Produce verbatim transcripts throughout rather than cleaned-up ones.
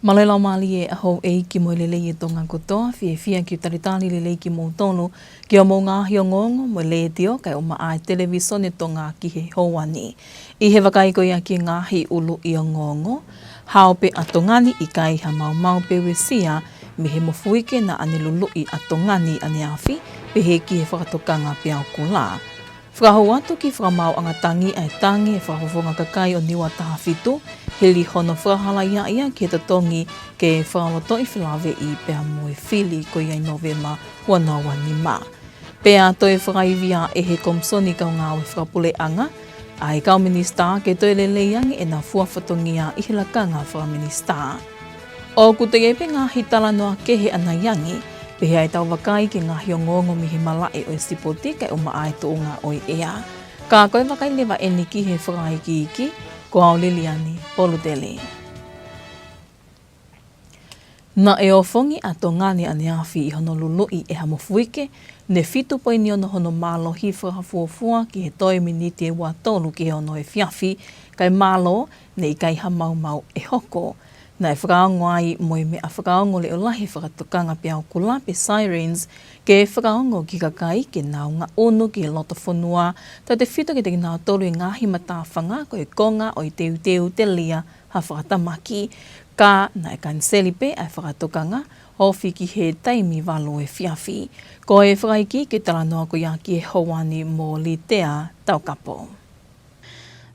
Mālō e laumālie ʻa houʻeiki mo e lelei ʻa Tonga kotoa, fiefia ke talitali lelei kimoutolu ki hoʻomou ngaahi ongoongo mo e letiō kae ʻumaʻā e Televisone Tonga ki he houa ni. ʻI he vakai ko ia ki he ngaahi ʻuluʻi ongoongo, hao pē ʻa Tonga ni, ʻikai ha maumau pe uesia mei he mofuike naʻa ne luluʻi ʻa Tonga ni ʻaneafi, pehē ki he fakatokanga peau kula. Fakahoko atu ki he fakamaauʻanga tangi ʻa e tangi ʻa e Fakafofonga Kakai ʻo Niua Taha Fitu, hili hono fakahalaia ia ki he totongi ke fakalotoʻi felāveʻi pea mo e fili ko ia ʻi Nōvema ua noa ua nima. Pea toe fakaivia ʻe he Komisoni Kaungāue Fakapuleʻanga ʻa e kau minisitā ke toe lelei ange ʻena fua fatongia ʻi he lakanga fakaminisitā. ʻOku toe ʻi ai pē ngaahi talanoa kehe ʻanai ange, pehē ʻa ʻetau vakai ki he ngaahi ongoongo mei he malaʻe ʻo e sipoti kae ʻumaʻā e tuʻunga ʻo e ʻea. Ka ko e vakai leva eni ki he fakaikiiki, ko au Liliani Polutele. Naʻe ofongi ʻa Tonga ni ʻaneafi ʻi hono luluʻi ʻe ha mofuike ne fitu poini ono hono mālohi fakafuofua ki he toe miniti ʻe ua tolu ki he ono efiafi, kae mālō ne ʻikai ha maumau ʻe hoko. Naʻe fakaongo ai mo e meʻa fakaongo leʻo lahi fakatokanga peau kula pe sirens, ke fakaongo ki he kakai ke nau ngaʻunu ki he loto fonua, tautefito kiate kinautolu ʻi he ngaahi matāfanga ko e konga ʻo e teuteu telia ha fakatamaki, ka naʻe kaniseli pē ʻa e fakatokanga ofi ki he taimi valu efiafi. Ko e fakaikiiki ki he talanoa ko ia ki he houa ni mo Litea Taukapo.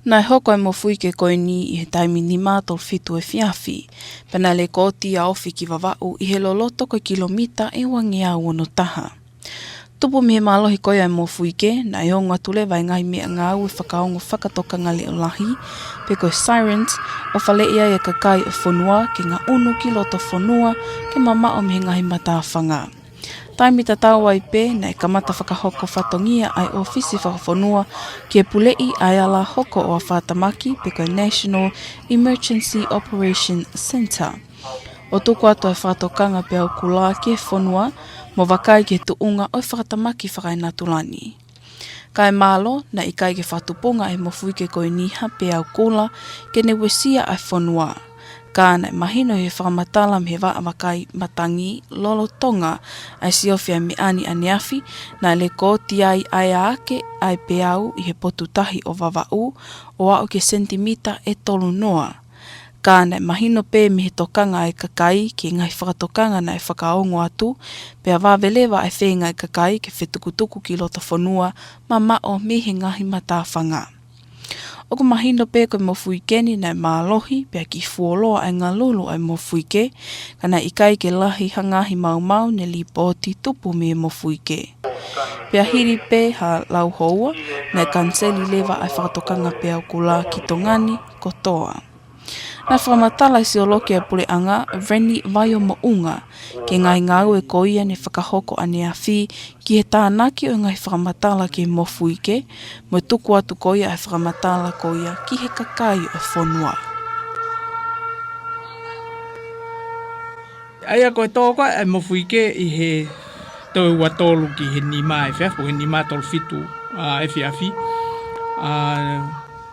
Naʻe hoko e mofuike ko eni ʻi he taimi nima tolu fitu efiafi, pea naʻe lekooti ʻa e ofi ki Vavaʻu ʻi he loloto ko e kilomita ʻe uangeau ono taha. Tupu mei he mālohi ko ia e mofuike, naʻe ongo atu leva e ngaahi meʻangāue fakaongo fakatokanga leʻo lahi, pe ko e sirens, ʻo faleʻi ai e kakai ʻo e fonua ke ngaʻunu ki loto fonua ke mamaʻo mei he ngaahi matāfanga. Taimi tatau ai pē, naʻe kamata fakahoko fatongia ʻa e ʻōfisi fakafonua ke puleʻi ʻa e ala hoko ʻo e fakatamaki pe ko e National Emergency Operation Centre, ʻo tuku atu ʻa e fakatokanga peau kula ki he fonua mo vakai ki he tuʻunga ʻo e fakatamaki fakaenatula ni. Kae mālō, naʻe ʻikai ke fakatupunga ʻe he mofuike ko eni ha peau kula ke ne uesia ʻa e fonua. Ka naʻe mahino ʻi he fakamatala mei he vaʻa vakai matangi lolotonga ʻa e siofi ʻa e meʻa ni ʻaneafi, naʻe lekooti ai ʻa e ʻā ake ʻa e peau ʻi he potu tahi ʻo Vavaʻu, ʻo aʻu ki he senitimita ʻe tolu noa. Ka naʻe mahino pē mei he tokanga ʻa e kakai ki he ngaahi fakatokanga naʻe fakaongo atu, pea vave leva ʻa e feinga ʻa e kakai ke fetukutuku ki loto fonua mamaʻo mei he ngaahi matāfanga. ʻOku mahino pē ko e mofuike ni naʻe mālohi, pea kiʻi fuoloa ʻa e ngalulu ʻa e mofuike, ka naʻe ʻikai ke lahi ha ngaahi maumau ne lipooti tupu mei he mofuike. Pea hili pē ha lau houa, naʻe kaniseli leva ʻa e fakatokanga peau kula ki Tonga ni kotoa. Naʻe fakamatala ʻe he siolokī ʻa e puleʻanga, Veni Vaiomoʻunga, ki he ngaahi ngāue ko ia ne fakahoko ʻaneafi ki he tānaki ʻo e ngaahi fakamatala ki he mofuike, mo e tuku atu ko ia ʻa e fakamatala ko ia ki he kakai ʻo e fonua. ʻA ia ko e tō ko ē ʻa e mofuike ʻi he toe ua tolu ki he nima efiafi, pe ko e nima tolu fitu, ʻa, efiafi. ʻA,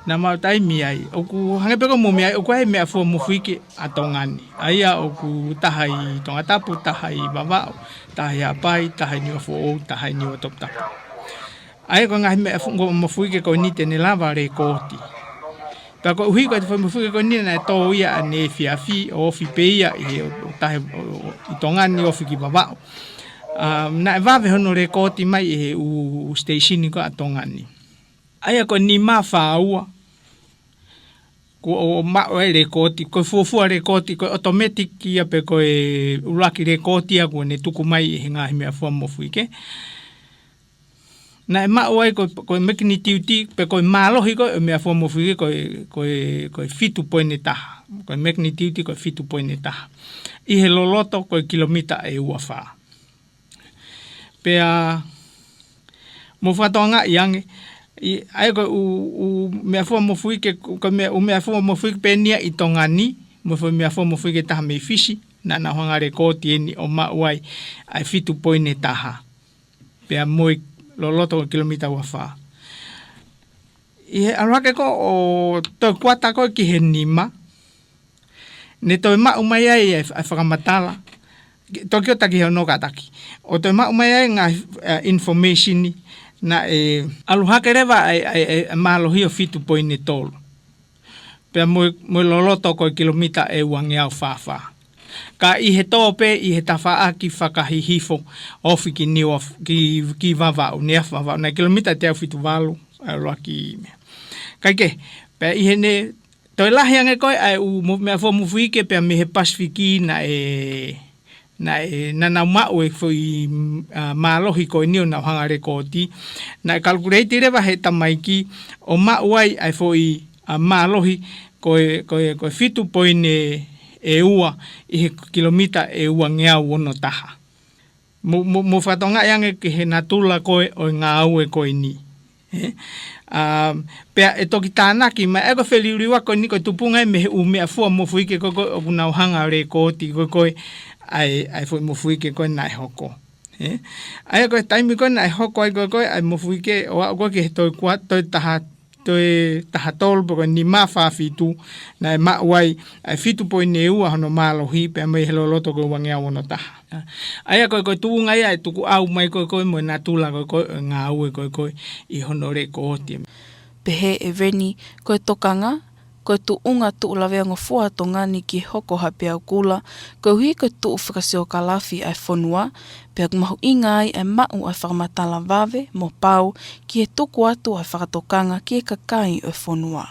naʻa mau taimi ai, ʻoku hangē pē ko e mou meaʻi, ʻoku ʻi ai e meʻafua mofuike ʻa Tonga ni. ʻA ia ʻoku taha ʻi Tongatapu, taha ʻi Vavaʻu, taha ʻi Haʻapai, taha ʻi Niua Foʻou, taha ʻi Niua Toputapu. ʻA ia ko e ngaahi meʻafua mofuike ko eni te ne lava lekooti. Pea koeʻuhi ko e foʻi mofuike ko eni naʻe tō ia ʻaneefiafi, ʻo ofi pē ia ʻi he ʻo, ʻo tahe ʻo, ʻo, ʻi Tonga ni ofi ki Vavaʻu. ʻA, naʻe vave hono lekooti mai ʻe he ʻū, ʻū siteisini ko ē ʻa Tonga ni. ʻA ia ko e nima fā ua, kuo maʻu ai e lekooti, ko e fuofua lekooti, ko e automatic ia pe ko e ʻuluaki lekooti ia kuo ne tuku mai ʻe he ngaahi meʻafua mofuike. Naʻe maʻu ai ko, ko e magnitude, pe ko e mālohi ko ē ʻo e meʻafua mofuike ko e, ko e, ko e fitu poini taha. Ko e magnitude ko e fitu poini taha. ʻI he loloto ko e kilomita ʻe ua fā. Pea, mou fakatokangaʻi ange, ʻi, ʻa ia ko e ʻū, ʻū meʻafua mofuike, ko e meʻa, ʻū meʻafua mofuike pē eni ia ʻi Tonga ni, mo e foʻi meʻafua mofuike ʻe taha mei Fisi, naʻa nau hanga lekooti eni ʻo maʻu ai, ʻa e fitu poini taha. Pea mo e loloto kilomita ua fā. ʻI he ʻalu hake ko ē ʻo toe kuata ko ē ki he nima, Ne toe maʻu mai ai e, e fakamatala. Toki ʻo taki hono kātaki. ʻO toe maʻu mai ai ngaahi, ē, information naʻe ʻalu hake leva ʻa e, ʻa e, ʻa e mālohi ʻo fitu poini tolu. Pea mo e, mo e loloto ko e kilomita ʻe uangeau fāfā. Ka ʻi he tō pē, ʻi he tafaʻaki fakahihifo, ofi ki Niu, ki, ki Vavaʻu, Niu Vavaʻu, naʻe kilomita teau fitu valu, ʻa e ʻuluaki meʻa. Kae kehe, pea ʻi heʻene toe lahi ange ko ē ʻa e ʻū mo-, meʻafua mofuike pea mei he Pasifiki naʻe, naʻe, naʻa nau maʻu e foʻi, ā, mālohi ko eni ʻo nau hanga ʻo lēkooti. Naʻe calculate leva he tamaiki ʻo maʻu ai ʻa e foʻi, ā, mālohi ko e, ko e, ko e fitu poini ʻe ua ʻi he kilomita ʻe uangeau ono taha. Mo, mo, mo fakatokangaʻi ange ki he natula ko ē ʻo e ngāue ko eni. Ē? Ā, pea ʻe toki tānaki mai, ʻa ia ko e feliuliuaki ko eni ko e tupunga ia mei he ʻū meʻafua mofuike ko ē ko ē ʻoku nau hanga ʻo lēkooti ko ē ko ē ʻa e, ʻa e foʻi mofuike ko ē naʻe hoko. Ē? ʻA ia ko e taimi ko ē naʻe hoko ai ko ē ko ē ʻa e mofuike ʻo aʻu ko ē ki he toe kua-, toe taha, toe taha tolu pe ko e nima fā fitu, naʻe maʻu ai ʻa e fitu poini ʻe ua hono mālohi pea mei he loloto ko e uangeau ono taha. ʻA ia ko e, ko e tuʻunga ia ʻa e tukuʻau mai ko ē ko ē mo e natula ko ē ko ē ʻo e ngāue ko ē ko ē ʻi hono lēkooti. Pehē ʻe Veni, ko e tokanga, ko e tuʻunga tuʻu laveangofua ʻa Tonga ni ki he hoko ha peau kula, koeʻuhi ko e tuʻu fakasiokālafi ʻa e fonua, pea ʻoku mahuʻinga ai ʻa e maʻu ʻa e fakamatala vave mo pau ki he tuku atu ʻa e fakatokanga ki he kakai ʻo e fonua.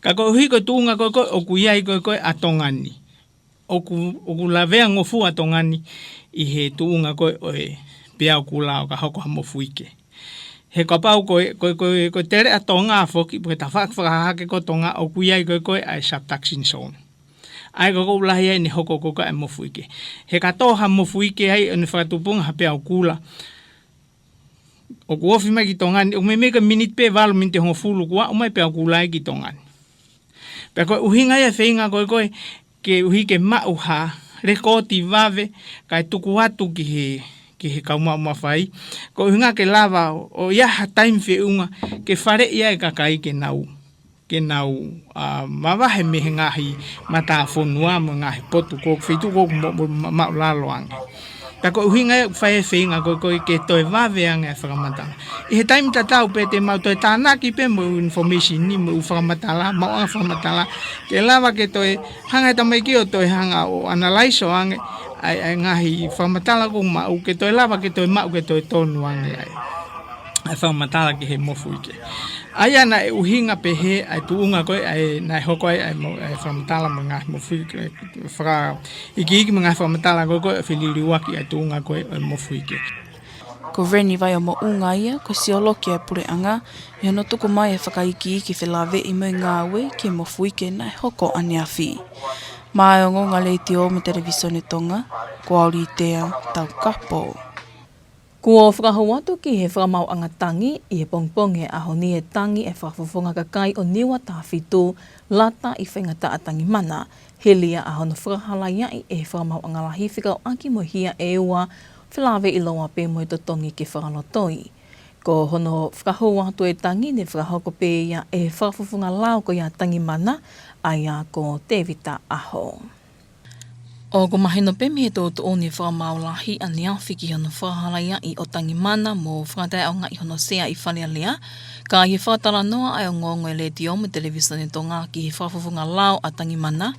Ka koeʻuhi ko e tuʻunga ko ē ko ē ʻoku ʻi ai ko ē ko ē ʻa Tonga ni. ʻOku, ʻoku laveangofua ʻa Tonga ni ʻi he tuʻunga ko ē ʻo e peau kula ʻo ka hoko ha mofuike. He kapau ko e, ko e, ko e, ko e teleʻa Tonga foki, pe ko e tafaʻaki fakahahake ko ē ʻo Tonga ʻoku ʻi ai ko ē ko ē ʻa e subduction zone. ʻA ia ko ē ʻoku lahi ai ʻene hoko ko ē ko ē ʻa e mofuike. He ka tō ha mofuike ai ʻo ne fakatupunga ha peau kula, ʻoku ofi mai ki Tonga ni, ʻoku meimei ko e miniti pē valu, miniti hongofulu kuo aʻu mai e peau kula ia ki Tonga ni. Pea ko e ʻuhinga ia e feinga ko ē ko ē, koeʻuhi ke maʻu ha lēkooti vave, kae tuku atu ki he, ki he kau maʻu mafai. Ko e ʻuhinga ke lava ʻo, ʻo ʻi ai ha taimi feʻunga ke faleʻi ai e kakai ke nau, ke nau, ā, mavahe mei he ngaahi matāfonua mo e ngaahi potu ko ē, feituʻu ko ē ʻoku mo-, mo-, ma-, maʻulalo ange. Pea ko e ʻuhinga ia ʻoku fai e feinga ko ē ko ē ke toe vave ange ʻa e fakamatala. ʻI he taimi tatau pē te mau toe tānaki pē mo e ʻū information ni, mo e ʻū fakamatala, maʻuʻanga fakamatala, ke lava ke toe hanga ʻe he tamaiki ʻo toe hanga ʻo analyze ʻo ange ʻa e, ʻa e ngaahi fakamatala ʻoku maʻu, ke toe lava ke toe maʻu ke toe tonu ange ai ʻa e fakamatala ki he mofuike. ʻA ia naʻe ʻuhinga pehē ʻa e tuʻunga ko ē ʻa e, naʻe hoko ai ʻa e mo-, ʻa e fakamatala mo e ngaahi mofuike, fakaikiiki mo e ngaahi fakamatala ko ē ko ē ʻo feliuliuaki ʻa e tuʻunga ko ē ʻo e mofuike. Ko Veni Vaiomoʻunga ia, ko e siolokī ʻa e puleʻanga, ʻi hono tuku mai e fakaikiiki felāveʻi mo e ngāue ki he mofuike naʻe hoko ʻaneafi. Maʻá e Ongoongo Letiō mo e Televīsone Tonga, ko au Litea Taukapo. Kuo fakahū atu ki he Fakamaauʻanga Tangi ʻi he pongipongi ʻo e ʻaho ni e tangi ʻa e Fakafofonga Kakai ʻo Niuataafitu, Lata ʻi Faingataʻa Tangimana, hili ia ʻa hono fakahalaiaʻi ʻe he Fakamaauʻanga Lahi fekauʻaki mo e hia ʻe ua, felāveʻi lōua pē mo e totongi ke fakalotoʻi. Ko hono fakahū atu e tangi ne fakahoko pē ia ʻe he Fakafofonga Lao ko ia ʻa Tangimana, ʻa ia ko Tēvita ʻAho. ʻOku mahino pē mei he tuʻutuʻuni ʻa e Fakamaau Lahi ʻaneafi ki hono fakahalaiaʻi ʻo Tangimana mo fakataʻeʻaongaʻi hono sea ʻi Fale Alea, ka ʻi he fakatalanoa ʻa e Ongoongo ʻo e Letiō mo e Televīsone Tonga ki he Fakafofonga Lao ʻa Tangimana,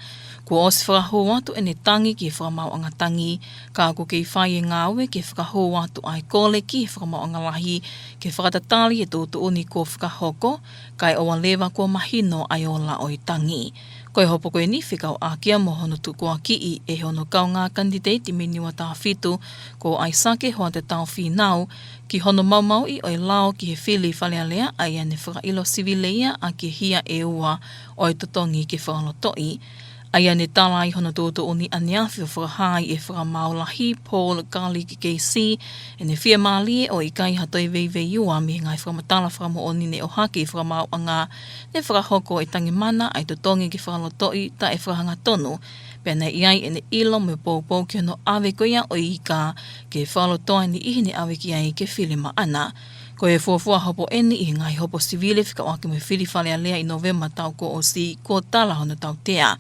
kuo ʻosi fakahū atu ʻene tangi ki he Fakamaauʻanga Tangi, ka ʻoku kei fai e ngāue ke fakahū atu ʻa e kole ki he Fakamaauʻanga Lahi ke fakatatali e tuʻutuʻuni kuo fakahoko, kae ʻoua leva kuo mahino ʻa e ola ʻo e tangi. Ko e hopo ko eni fekauʻaki ia mo hono tukuakiʻi ʻe hono kaungā kanititeiti mei Niuataafitu, ko ʻAisake Hoatatau Fīnau, ki hono maumauʻi ʻo e lao ki he fili Fale Alea, ʻa ia ne fakaʻilo sivile ia ʻaki e hia ʻe ua ʻo e totongi ke fakalotoʻi. ʻA ia ne tala ai hono tuʻutuʻuni ʻaneafi ʻo fakahā ai ʻe he Fakamaau Lahi Paul Garlick K C ʻene fiemālie ʻo ʻikai ha toe veiveiua mei he ngaahi fakamatala fakamoʻoni ne ʻohake ʻe he Fakamaauʻanga ne fakahoko ʻi Tangimana ʻa e totongi ke fakalotoʻi taʻefakahangatonu, pea naʻe ʻi ai ʻene ʻilo mo e poupou ki hono ʻave ko ia ʻo e ika ke fakalotoʻi e niʻihi ne ʻave ki ai ke fili maʻana. Ko e fuofua hopo eni ʻi he ngaahi hopo sivile fekauʻaki mo e fili Fale Alea ʻi Nōvema taʻu kuo ʻosi, kuo tala hono tautea.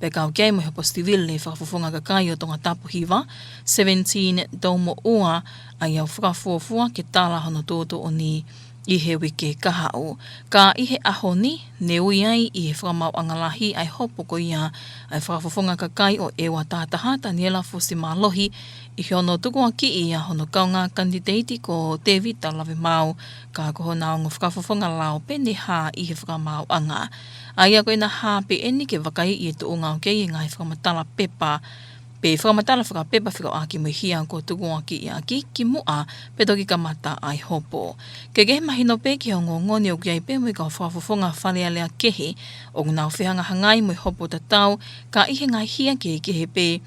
Pea kau ki ai mo e hopo sitivile fakafofonga kakai ʻo Tongatapu Hiva, Seventeen Toumoʻua, ʻa ia ʻoku fakafuofua ke tala hono tuʻutuʻuni ʻi he uike kahaʻu. Ka ʻi he ʻaho ni, ne ui ai ʻi he fakamaauʻanga lahi ʻa e hopo ko ia ʻa e fakafofonga kakai ʻo ʻEua Tahataha, Taniela Fusimālohi, ʻi hono tukuakiʻi ʻa hono kaungā kanititeiti ko Tevita Lavemau, ka ko hona ongo fakafofonga lao pē ne hā ʻi he fakamaauʻanga. ʻA ia ko ʻena hā pē ʻeni ke vakaiʻi e tuʻunga ʻoku kei ʻi he ngaahi fakamatala pepa, pe fakamatala fakapepa fekauʻaki mo e hia kuo tukuakiʻi ʻaki kimuʻa pea toki kamata ʻa e hopo. Ke ke mahino pē ki he ongoongo ni ʻoku ʻi ai pē mo e kau fakafofonga Fale Alea kehe ʻoku nau fehangahangai mo e hopo tatau, ka ʻi he ngaahi hia kehekehe pē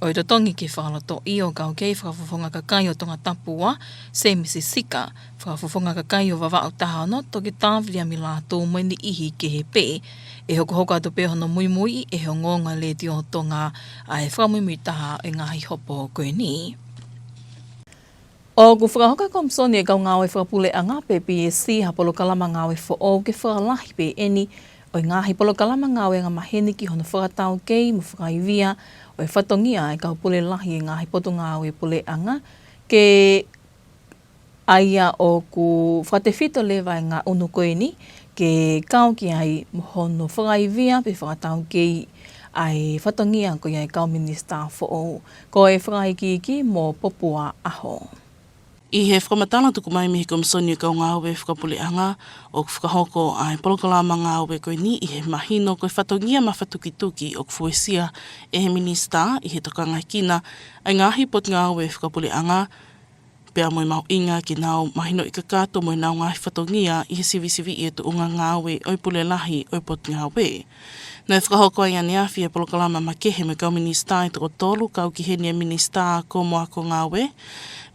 ʻo e totongi ke fakalotoʻi ʻo kau ki ai e fakafofonga kakai ʻo Tongatapu Ua, Semisi Sika, fakafofonga kakai ʻo Vavaʻu Taha Ono, Toketā Viliami Lātū mo e niʻihi kehe pē. ʻE hokohoko atu pē hono muimuiʻi ʻe he ongoongo ʻa e Letiō Tonga ʻa e fakamuimui taha ʻo e ngaahi hopo ko eni. ʻOku fakahoko ʻe he Komisoni ʻo e Kau Ngāue Fakapuleʻanga pe P S C ha polokalama ngāue foʻou ke fakalahi pē ʻeni ʻo e ngaahi polokalama ngāue angamaheni ki hono fakataukei mo fakaivia ʻo e fatongia ʻa e kau pule lahi ʻi he ngaahi potungāue puleʻanga, ke ʻa ia ʻoku fakatefito leva e ngaʻunu ko eni ke kau ki ai mo hono fakaivia pe fakataukei ʻa e fatongia ko ia ʻa e kau minisitā foʻou. Ko e fakaikiiki mo Popua ʻAho. ʻI he fakamatala tuku mai mei he Komisoni ʻo e Kau Ngāue Fakapuleʻanga, ʻoku fakahoko ʻa e polokalama ngāue ko eni ʻi he mahino ko e fatongia mafatukituki ʻoku fuesia ʻe he minisitā ʻi he tokangaekina ʻa e ngaahi potungāue fakapuleʻanga, pea mo e mahuʻinga ke nau mahinoʻi kakato mo ʻenau ngaahi fatongia ʻi he sivisiviʻi e tuʻunga ngāue ʻo e pule lahi ʻo e potungāue. Naʻe fakahoko ai ʻaneafi e polokalama makehe mo e kau minisitā ʻe toko tolu, kau ki heni e Minisitā Ako mo Ako Ngāue,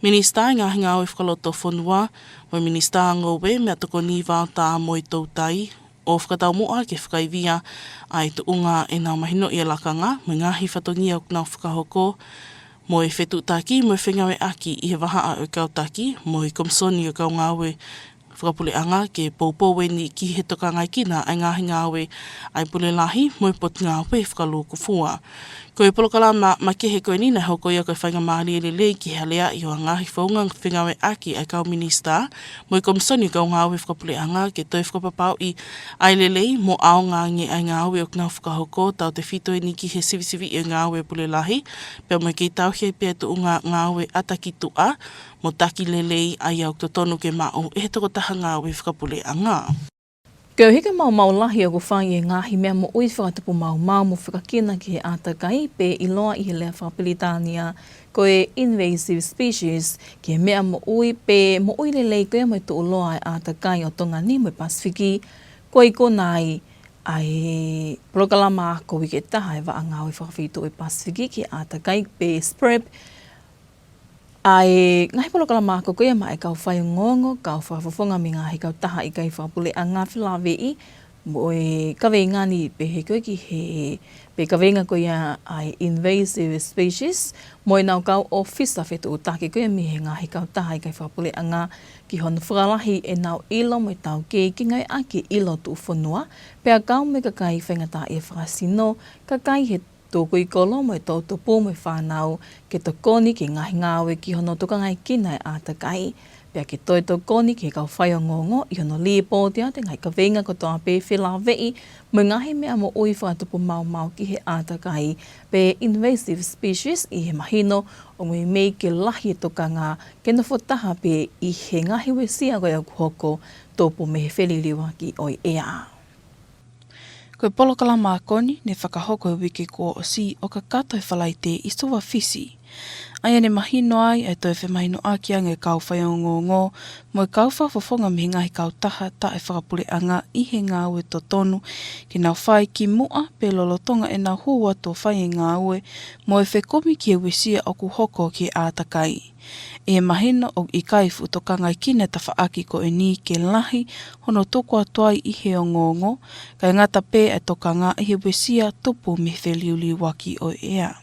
Minisitā ʻo e Ngaahi Ngāue Fakalotofonua, mo e Minisitā Ngoue, Meʻatokoni, Vaotā mo e Toutai, ʻo fakataumuʻa ke fakaivia ʻa e tuʻunga ʻenau mahinoʻi e lakanga mo e ngaahi fatongia ʻoku nau fakahoko, mo e fetuʻutaki mo e fengāueʻaki ʻi he vahaʻa ʻo e kau taki mo e Komisoni ʻo e Kau Ngāue Fakapuleʻanga ke poupou ʻeni ki he tokangaekina ʻa e ngaahi ngāue ʻa e pule lahi mo e potungāue fakalūkufua. Ko e polokalama makehe ko eni naʻe hoko ia ko e faingamālie lelei ki he aleaʻi ʻo e ngaahi founga fengāueʻaki ʻa e kau minisitā mo e Komisoni ʻo e Kau Ngāue Fakapuleʻanga ke toe fakapapauʻi ʻa e lelei mo ʻaonga ange ʻa e ngāue ʻoku nau fakahoko, tautefito ʻeni ki he sivisiviʻi e ngāue pule lahi, pea mo e kei tauhi ai pē ʻa e tuʻunga ngāue ʻata ki tuʻa mo taki lelei ʻa ia ʻoku totonu ke maʻu ʻe he tokotaha ngāue fakapuleʻanga. Koeʻuhi ko e maumau lahi ʻoku fai ʻe he ngaahi meʻa moʻui fakatupu maumau mo fekakina ki he ʻātakai, pe ʻiloa ʻi he lea fakapilitānia ko e invasive species, ki he meʻa moʻui pe moʻui lelei ko ia mo e tuʻuloa ʻa e ʻātakai ʻo Tonga ni mo e Pasifiki, kuo ikuna ai ʻa e polokalama ako uike ʻe taha ʻa e Vaʻa Ngāue Fakafeituʻu ʻo e Pasifiki ki he ʻĀtakai pe SPREP, ʻa e ngaahi polokalama ako ko ia maʻa e kau faiongoongo, kau fakafofonga mei he ngaahi kautaha ʻikai fakapuleʻanga, felāveʻi mo e kaveinga ni pehē ko ē ki he, pe kaveinga ko ia ʻa e invasive species, mo ʻenau kau ʻōfisa fetuʻutaki ko ia mei he ngaahi kautaha ʻikai fakapuleʻanga ki hono fakalahi ʻenau ʻilo mo e taukei ke ngāueʻaki e ʻilo tuʻufonua, pea kau mo e kakai faingataʻaʻia fakasino, kakai he tukui kolo mo e toʻutupu mo e fānau, ke tokoni ki he ngaahi ngāue ki hono tokangaekina e ʻātakai. Pea ke toe tokoni ki he kau faiongoongo ʻi hono lipooti atu e ngaahi kaveinga kotoa pē felāveʻi mo e ngaahi meʻa moʻui fakatupu maumau ki he ʻātakai, pe invasive species, ʻi he mahino ʻoku meimei ke lahi e tokanga ke nofo taha pē ʻi he ngaahi uesia ko ia ʻoku hoko, tupu mei he feliuliuaki ʻo e ʻea. Ko e polokalama ako ni naʻe fakahoko he uike kuo ʻosi ʻo kakato he Falaite ʻi Suva, Fisi. ʻA ia naʻe mahino ai ʻa e toe femahinoʻaki ange ʻa e kau faiongoongo mo e kau fakafofonga mei he ngaahi kautaha taʻefakapuleʻanga ʻi he ngāue totonu ke nau fai kimuʻa pe lolotonga ʻenau hū atu ʻo fai e ngāue mo e fekumi ki he uesia ʻoku hoko ki he ʻātakai. ʻI he mahino ʻoku ʻikai fuʻu tokangaekina e tafaʻaki ko eni ke lahi hono tuku atu ai ʻe he ongoongo, kae ngata pē ʻa e tokanga ʻi he uesia tupu mei he feliuliuaki ʻo e ʻea.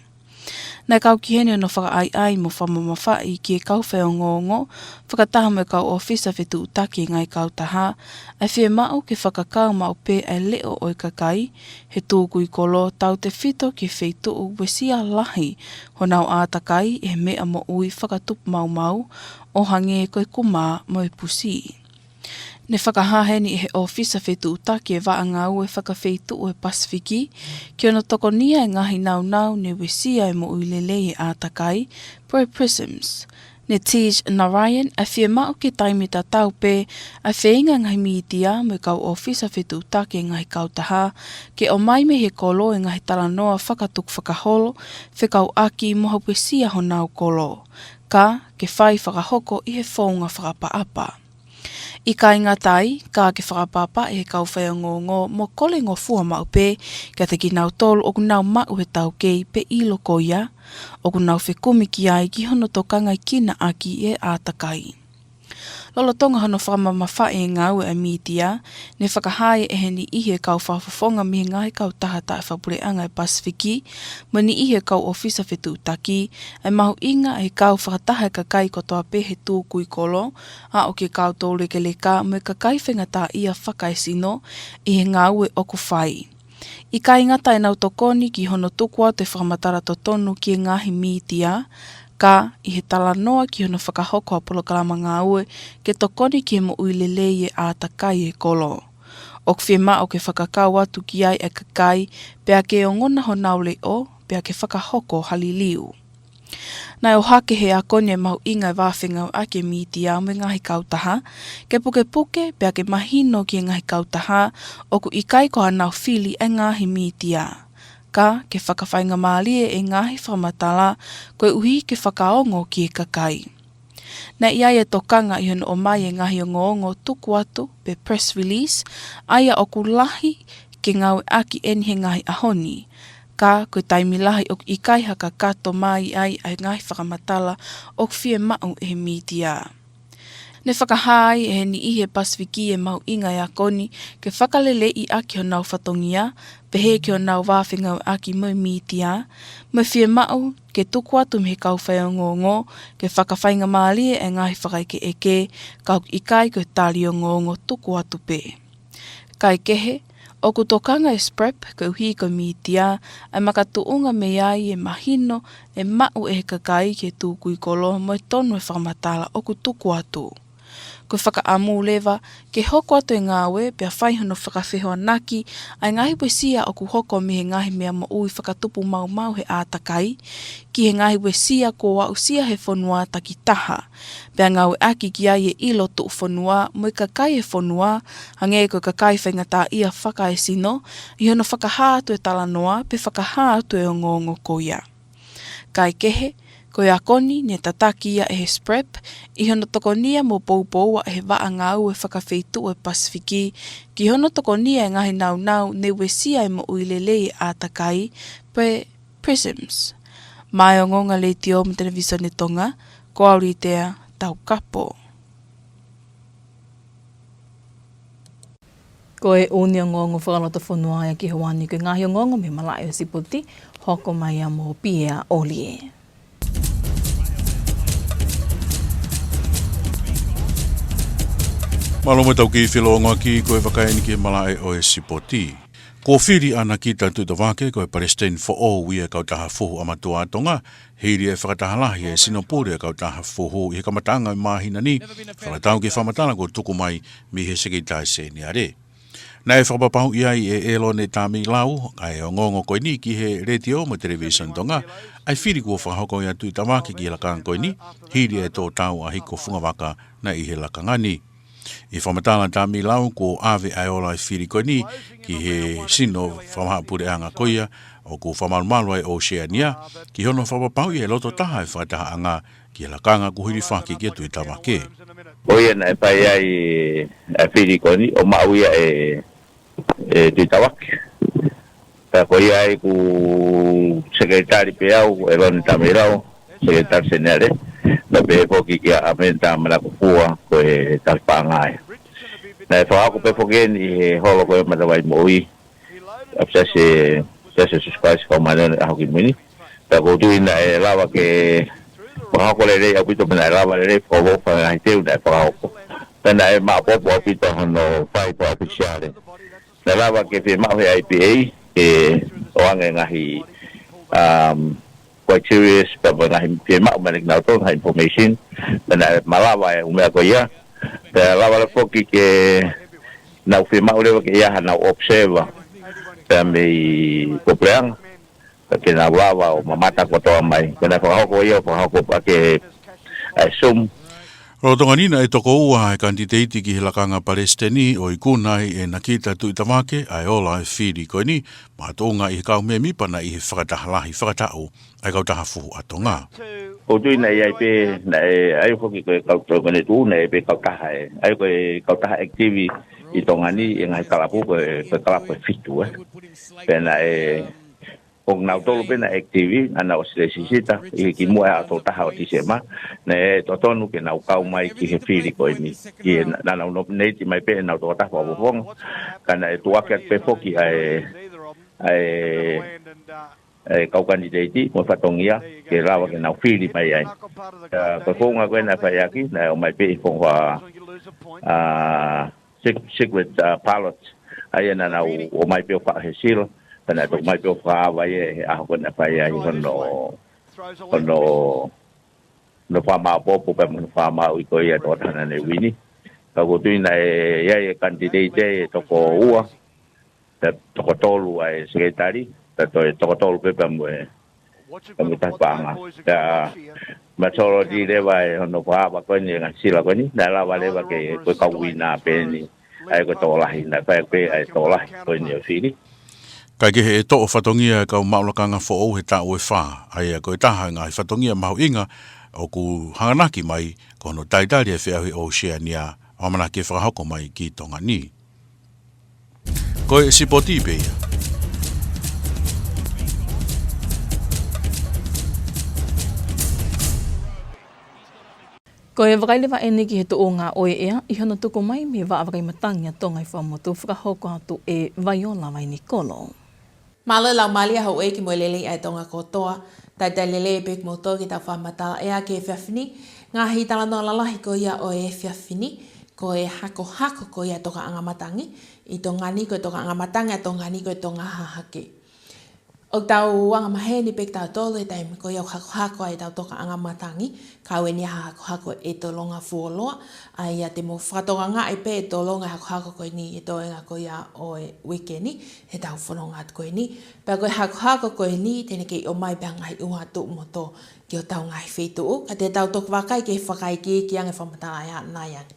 Naʻe kau ki heni hono fakaʻaiʻai mo fakamamafaʻi ki he kau faiongoongo, fakataha mo e kau ʻōfisa fetuʻutaki e ngaahi kautaha, ʻa e fiemaʻu ke fakakau maʻu pē ʻa e leʻo ʻo e kakai he tukui kolo tautefito ki he feituʻu uesia lahi honau ʻātakai ʻe he meʻa moʻui fakatupu maumau, ʻo hangē ko e kumā mo e pusi. Ne fakahā heni ʻe he ʻōfisa fetuʻutaki e vaʻa ngāue fakafeituʻu e Pasifiki, ki hono tokonia e ngaahi naunau ne uesia e moʻui lelei e ʻātakai, pe ko e PRISMS. Ne teach Narayan ʻa e fiemaʻu ke taimi tatau pē ʻa e feinga e ngaahi mītia mo e kau ʻōfisa fetuʻutaki e ngaahi kautaha, ke ʻomai mei he kolo e ngaahi talanoa fakatukufakaholo, fekauʻaki mo ha uesia honau kolo. Ka, ke fai fakahoko ʻi he founga fakaʻapaʻapa. ʻIkai ngata ai, ka ke fakaʻapaʻapaʻi ʻe he kau faiongoongo mo kolengofua maʻu pē, kiate kinautolu ʻoku nau maʻu he taukei pe ʻilo ko ia, ʻoku nau fekumi ki ai ki hono tokanga ki he naʻaki e ʻātakai. Lolotonga hono fakamamafaʻi e ngāue ʻa e mītia, ne fakahā ʻe he niʻihi e kau fakafofonga mei he ngaahi kautaha taʻefakapuleʻanga e Pasifiki, mo e niʻihi e kau ʻōfisa fetuʻutaki, ʻa e mahuʻinga ʻa e kau fakataha e kakai kotoa pē he tukui kolo, ʻa ʻo ki he kau toulekeleka mo e kakai faingataʻaʻia fakaesino ʻi he ngāue ʻoku fai. ʻIkai ngata ʻenau tokoni ki hono tuku atu e fakamatala totonu ki he ngaahi mītia, ka ʻi he talanoa ki hono fakahoko ha polokalama ngāue ke tokoni ki he moʻui lelei e ʻātakai e kolo. ʻOku fiemaʻu ke fakakau atu ki ai e kakai, pea ke ongona honau leʻo, pea ke fakahoko ha liliu. Naʻe ʻohake ʻe he akoni e mahuʻinga e vā fengāueʻaki e mītia mo e ngaahi kautaha, ke pukepuke pea ke mahino ki he ngaahi kautaha ʻoku ʻikai ko haʻanau fili e ngaahi mītia. Ka, ke fakafaingamālie e ngaahi fakamatala, koeʻuhi ke fakaongo ki he kakai. Naʻe ʻi ai e tokanga ʻi hono ʻomai e ngaahi ongoongo tuku atu pe press release, ʻa ia ʻoku lahi ke ngāueʻaki eni he ngaahi ʻaho ni. Ka ko e taimi lahi ʻoku ʻikai ha kakato mai ai ʻa e ngaahi fakamatala ʻoku fiemaʻu ʻe he mītia. Ne fakahā ai ʻe he niʻihi e Pasifiki e mahuʻinga e akoni ke fakaleleiʻaki honau fatongia, pehē ki honau vā fengāueʻaki mo e mītia, mo e fiemaʻu ke tuku atu mei he kau faiongoongo, ke fakafaingamālie e ngaahi fakaʻekeʻeke, ka ʻoku ʻikai ko e tali ongoongo tuku atu pē. Kae kehe, ʻoku tokanga e SPREP koeʻuhi ko e mītia, ʻa e makatuʻunga mei ai e mahino e maʻu ʻe he kakai ki he tukui kolo mo e tonu e fakamatala ʻoku tuku atu. Ko e fakaʻamu leva, ke hoko atu e ngāue, pea fai hono fakafehoanaki, ʻa e ngaahi uesia ʻoku hoko mei he ngaahi meʻa moʻui fakatupu maumau he ʻātakai, ki he ngaahi uesia kuo aʻusia he fonua takitaha. Pea ngāueʻaki ki ai e ʻilo tuʻufonua, mo e kakai e fonua, hangē ko e kakai faingataʻaʻia fakaesino, ʻi hono fakahā atu e talanoa, pe fakahā atu e ongoongo ko ia. Kae kehe, ko e akoni ne tataki ia ʻe he SPREP, ʻi hono tokonia mo poupoua ʻe he vaʻa ngāue fakafeituʻu e Pasifiki, ki hono tokonia e ngaahi naunau ne uesia e moʻui lelei e ʻātakai, pe PRISMS. Mei he Ongoongo Letiō mo e Televisone Tonga, ko au Litea Taukapo. Ko e ʻū ongoongo fakalotofonua ia ki he ʻaho ni, ko e ngaahi ongoongo mei he malaʻe ʻo e sipoti, hoko mai ia mo Pia ʻOlie. Mālō mo e tau kiʻi felōngoaki, ko e vakai eni ki he malaʻe ʻo e sipoti. Kuo fili ʻa Nikita Tuʻitavake ko e palesiteni foʻou ia e kautaha fuhu ʻa mātuʻa Tonga, hili e fakataha lahi e sino pule e kautaha fuhu ʻi he kamataʻanga e māhina ni, fakatatau ki he fakamatala kuo tuku mai mei he Sekelitali Seniale. Naʻe fakapapauʻi ai ʻe ʻElone Tameilau, ʻa e ongoongo ko eni ki he Letiō mo e Televisone Tonga, ʻa e fili kuo fakahoko ʻia Tuʻitavake ki he lakanga ko eni, hili e tō tau ʻa Hiko Fungavaka naʻe ʻi he lakanga ni. ʻI he fakamatala ʻa Tameilau kuo ʻave ʻa e ola e fili ko eni ki he sino fakamahaʻapuleʻanga ko ia ʻoku fakamalumalu ai ʻOsēnia, ki hono fakapapauʻi e loto taha e fakatahaʻanga ki he lakanga kuo hilifaki kia Tuʻitavake. Ko ia naʻe fai ai ʻa e fili ko eni ʻo maʻu ia ʻe, ʻe Tuʻitavake. Pea ko ia ai ʻoku sekelitali pē au, ʻElone Tameilau, Sekelitali Seniale, pea pehē foki kia ʻAmeni Tamalakufua ko e talipaʻanga ia. Naʻe fakahoko pē foki eni ʻi he holo ko e Matavai Moʻui, ʻa e Siasi, Siasi ʻo Sīsū Kalaisi ʻo e Kau Māʻoniʻoni ʻi he Ngaahi ʻAho Kimui ni. Pea ʻoku ou tui naʻe lava ke fakahoko lelei ʻaupito, pea naʻe lava lelei fakaʻofoʻofa e ngaahi teu naʻe fakahoko. Pea naʻe maʻopoʻopo ʻaupito hono fai fakaʻofisiale. Naʻe lava ke fiemaʻu he I P A ke ʻoange ngaahi, um, criteria, pea mo e ngaahi fiemaʻu mai ʻe kinautolu, ngaahi information, pea naʻe malava e ʻū meʻa ko ia. Pea lava leva foki ke nau fiemaʻu leva ke ʻi ai haʻanau observer pea mei Puleʻanga, pea ke nau lava ʻo mamata kotoa mai. Pea naʻe fakahoko ia, ʻo fakahoko ʻaki ʻa e Zoom. Lolotonga ni naʻe toko ua e kanititeiti ki he lakanga palesiteni, ʻo ikuna ai ʻe Nakita Tuʻitavake ʻa e ola e fili ko eni, makatuʻunga ʻi he kau mēmipa naʻe ʻi he fakataha lahi fakataʻu ʻa e kautaha fuhu ʻa Tonga. ʻOku ou tui naʻe ʻi ai pē, naʻe ʻi ai foki ko e kau-, ko e tuʻu, naʻe ʻi ai pē kautaha ē. ʻA ia ko e kautaha active ʻi Tonga ni ʻi he ngaahi kalapu ko e, ko e kalapu ʻe fitu ē. Pea naʻe, ʻo kinautolu pē naʻe active, naʻa nau ʻosi lēsisita ʻi he kimuʻa ʻa e ʻaho taha ʻo Tīsema, naʻe totonu ke nau kau mai ki he fili ko eni. Ki he naʻa, naʻa nau nominate mai pē ʻenau tokotaha fakafofonga, ka naʻe tuʻuaki atu pē foki ʻa e, ʻa e, ʻa e kau kanititeiti mo e fatongia ke lava ke nau fili mai ai. Ā, ko e founga ko ē naʻe fai ʻaki, naʻe ʻomai pē ʻi he founga, ā, sec-, secret, ā, ballot. ʻA ia naʻa nau ō mai pē ʻo faʻu he sila, pea naʻe toki ō mai pē ʻo fakaava ia he ʻaho ko ē naʻe fai ai hono, hono, hono fakamaʻopoʻopo pea mo hono fakamaʻu ʻi ko ia e tokotaha naʻa ne uini. Ka ʻoku ou tui naʻe ʻi ai e kanititeiti ʻe toko ua, pea toko tolu ʻa e sekelitali, pea toe toko tolu pē pea mo e, pea mo e taha paʻanga. Pea majority leva ʻe hono fakaava ko eni e ngaahi sila ko eni, naʻe lava leva ke, ko e kau uini pē eni, ʻa ia ko e tokolahi, naʻe fai pē ʻa e tokolahi ko eni ʻo e fili. Kae kehe ʻe toʻo fatongia e kau maʻu lakanga foʻou he taʻu ʻe fā, ʻa ia ko e taha e ngaahi fatongia mahuʻinga ʻoku hanganaki mai ko hono talitali e feʻauhi ʻOseania ʻoku ʻamanaki ke fakahoko mai ki Tonga ni. Ko e sipoti pē ia. Ko e vakai leva eni ki he tuʻunga ʻo e ʻea ʻi hono tuku mai mei he Vaʻa Vakai Matangi ʻa Tonga ʻi Fuaʻamotu, fakahoko atu ʻe Vaiola Vainikolo. Mālō e laumālie houʻeiki mo e lelei ʻa e Tonga kotoa. Talitali lelei pē kimoutolu ki heʻetau fakamatala ʻea ki he efiafi ni. Ngaahi talanoa lalahi ko ia ʻo e efiafi ni, ko e hakohako ko ia e tokaʻanga matangi ʻi Tonga ni, ko e tokaʻanga matangi ʻa Tonga ni ko e Tonga Hahake. ʻOku tau angamaheni pē kitautolu he taimi ko ia ʻoku hakohako ai ʻetau tokaʻanga matangi, kau eni ʻa e hakohako ʻe Tolonga Fuoloa, ʻa ia te mou fakatokangaʻi pē ʻe Tolonga e hakohako ko eni he toenga ko ia ʻo e uike ni, heʻetau fononga atu ko eni. Pea ko e hakohako ko eni, te ne kei ʻomai pē ha ngaahi ʻuha tuʻu mo tō ki hotau ngaahi feituʻu, ka te tau toki vakai ki he fakaikiiki ange fakamatala ʻea ʻanai ange.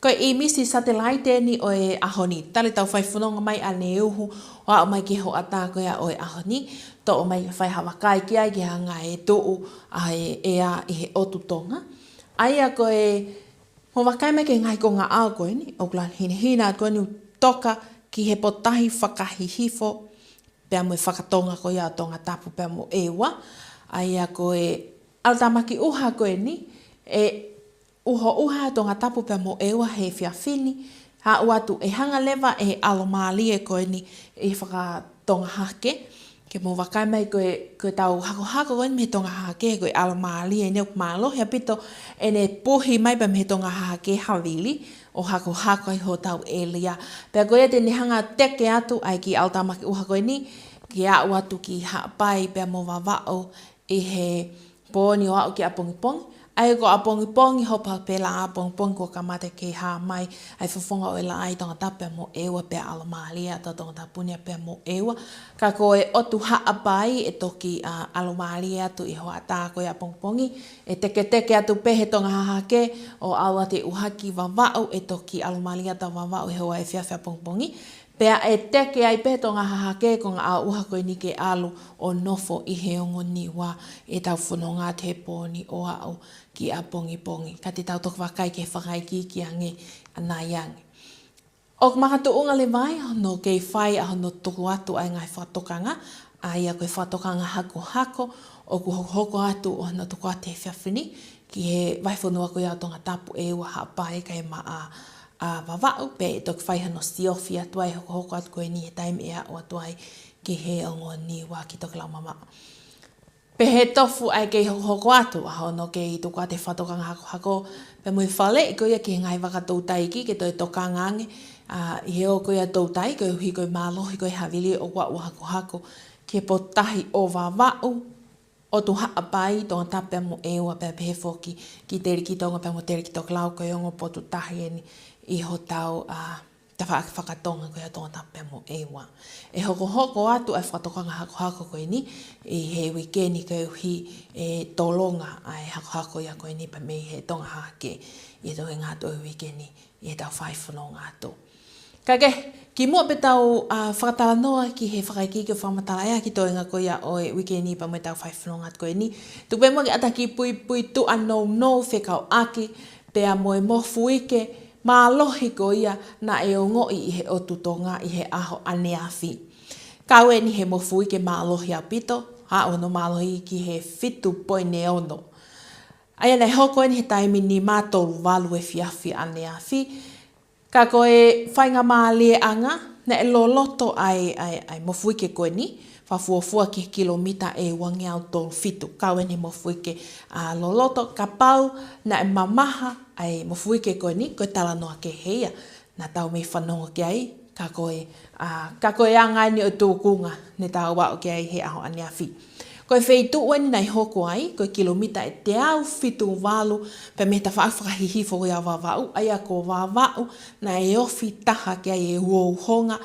Ko e ʻīmisi satelaite eni ʻo e ʻaho ni. Tali ʻetau fai fononga mai ʻaneuhu ʻo aʻu mai ki he hoʻatā ko ia ʻo e ʻaho ni, toʻo mai ke fai ha vakai ki ai ki he anga e tuʻu ʻa e ʻea ʻi he ʻotu Tonga. ʻA ia ko e, mou vakai mai ki he ngaahi konga ʻao ko eni, ʻoku lanu hinehina atu ko eni ʻo toka ki he potutahi fakahihifo pea mo e fakatonga ko ia ʻo Tongatapu pea mo ʻEua. ʻA ia ko e ʻalotāmaki ʻuha ko eni, ʻe uho ʻuha ʻa Tongatapu pea mo ʻEua he efiafi ni, aʻu atu ʻe hanga leva ʻe he ʻalomālie ko eni ʻi he fakatonga hahake. Ke mou vakai mai ko e, ko ʻetau hakohako ko eni mei he Tonga Hahake, ko e ʻalomālie eni ʻoku mālohi ʻaupito ʻene puhi mai pea mei he Tonga Hahake havili ʻo hakohako ai hotau ʻēlia. Pea ko ia te ne hanga teke atu ai ki ʻalotāmaki ʻuha ko eni, ke aʻu atu ki Haʻapai pea mo Vavaʻu ʻi he pō ni ʻo aʻu ki ʻapongipongi. ʻA ia ko ʻapongipongi, hopo pē ʻa ʻapongipongi kuo kamata ke hā mai ʻa e fofonga ʻo e laʻā ʻi Tongatapu pea mo ʻEua pea ʻalomālie atu ʻa Tongatapu ni pea mo ʻEua. Ka ko e ʻotu Haʻapai ʻe toki, ā, ʻalomālie atu ʻi he hoʻatā ko ia ʻapongipongi. ʻE teketeke atu pē he Tonga Hahake ʻo aʻu atu e ʻuha ki Vavaʻu, ʻe toki ʻalomālie atu ʻa Vavaʻu he hoʻatā efiafi ʻapongipongi. Pea ʻe teke ai pē he Tonga Hahake e konga ʻao ʻuha ko eni ke ʻalu ʻo nofo ʻi he ongo Niua ʻi heʻetau fononga atu he pō ni ʻo aʻu ki ʻapongipongi. Ka te tau toki vakai ki he fakaikiiki ange ʻanai ange. ʻOku makatuʻunga leva ai hono kei fai ʻa hono tuku atu ʻa e ngaahi fakatokanga, ʻa ia ko e fakatokanga hakohako ʻoku hokohoko atu ʻo hono tuku atu he efiafi ni ki he vahefonua ko ia ʻo Tongatapu, ʻEua, Haʻapai kae ʻumaʻā ʻa Vavaʻu, pea ʻe toki fai hano siofi atu ai hokohoko atu ko eni he taimi ʻe aʻu atu ai ki he ongo Niua ki Tokelau Mamaʻo. Pehē tofu ʻa e kei hokohoko atu ʻa hono kei tuku atu e fakatokanga hakohako pea mo e faleʻi ko ia ki he ngaahi vaka toutai iiki ke toe tokanga ange, ʻa, ʻi he ō ko ia toutai koeʻuhi ko e mālohi ko e havili ʻo ua ua hakohako ki he potutahi ʻo Vavaʻu, ʻOtu Haʻapai, Tongatapu pea mo ʻEua pea pehē foki ki Teleki Tonga pea mo Teleki Tokelau ko e ongo potutahi eni ʻi hotau, ʻa, tafaʻaki fakatonga ko ia Tongatapu pea mo ʻEua. ʻE hokohoko atu ʻa e fakatokanga hakohako ko eni ʻi he uike ni koeʻuhi ʻe tolonga ʻa e hakohako ia ko eni pea mei he Tonga Hahake ʻi he toenga atu ʻo e uike ni ʻi heʻetau fai fononga atu. Ka ke, kimuʻa pea tau, ʻa, fakatalanoa ki he fakaikiiki ʻo e fakamatala ʻea ki he toenga ko ia ʻo e uike ni pea mo ʻetau fai fononga atu ko eni, tuku pē muʻa ke ʻatā e kiʻi puipuituʻa nounou fekauʻaki pea mo e mofuike mālohi ko ia naʻe ongoʻi ʻi he ʻotu Tonga ʻi he ʻaho ʻaneafi. Kau eni he mofuike mālohi ʻaupito, ʻa hono mālohi ki he fitu poini ono. ʻA ia naʻe hoko eni he taimi nima tolu valu efiafi ʻaneafi, ka ko e faingamālieʻanga, naʻe loloto ʻa e, ʻa e, ʻa e mofuike ko eni, fakafuofua ki he kilomita ʻe uangeau tolu fitu. Kau eni he mofuike, ʻa, loloto, kapau naʻe mamaha ʻa e mofuike ko eni, ko e talanoa kehe ia naʻa tau mei fanongo ki ai, ka ko e, ʻa, ka ko e anga eni ʻo e tūkunga ne tau aʻu ki ai he ʻaho ʻaneafi. Ko e feituʻu eni naʻe hoko ai, ko e kilomita ʻe teau fitu valu pea mei he tafaʻaki fakahihifo ko ia ʻo Vavaʻu, ʻa ia ko Vavaʻu naʻe ofi taha ki ai e uhouhonga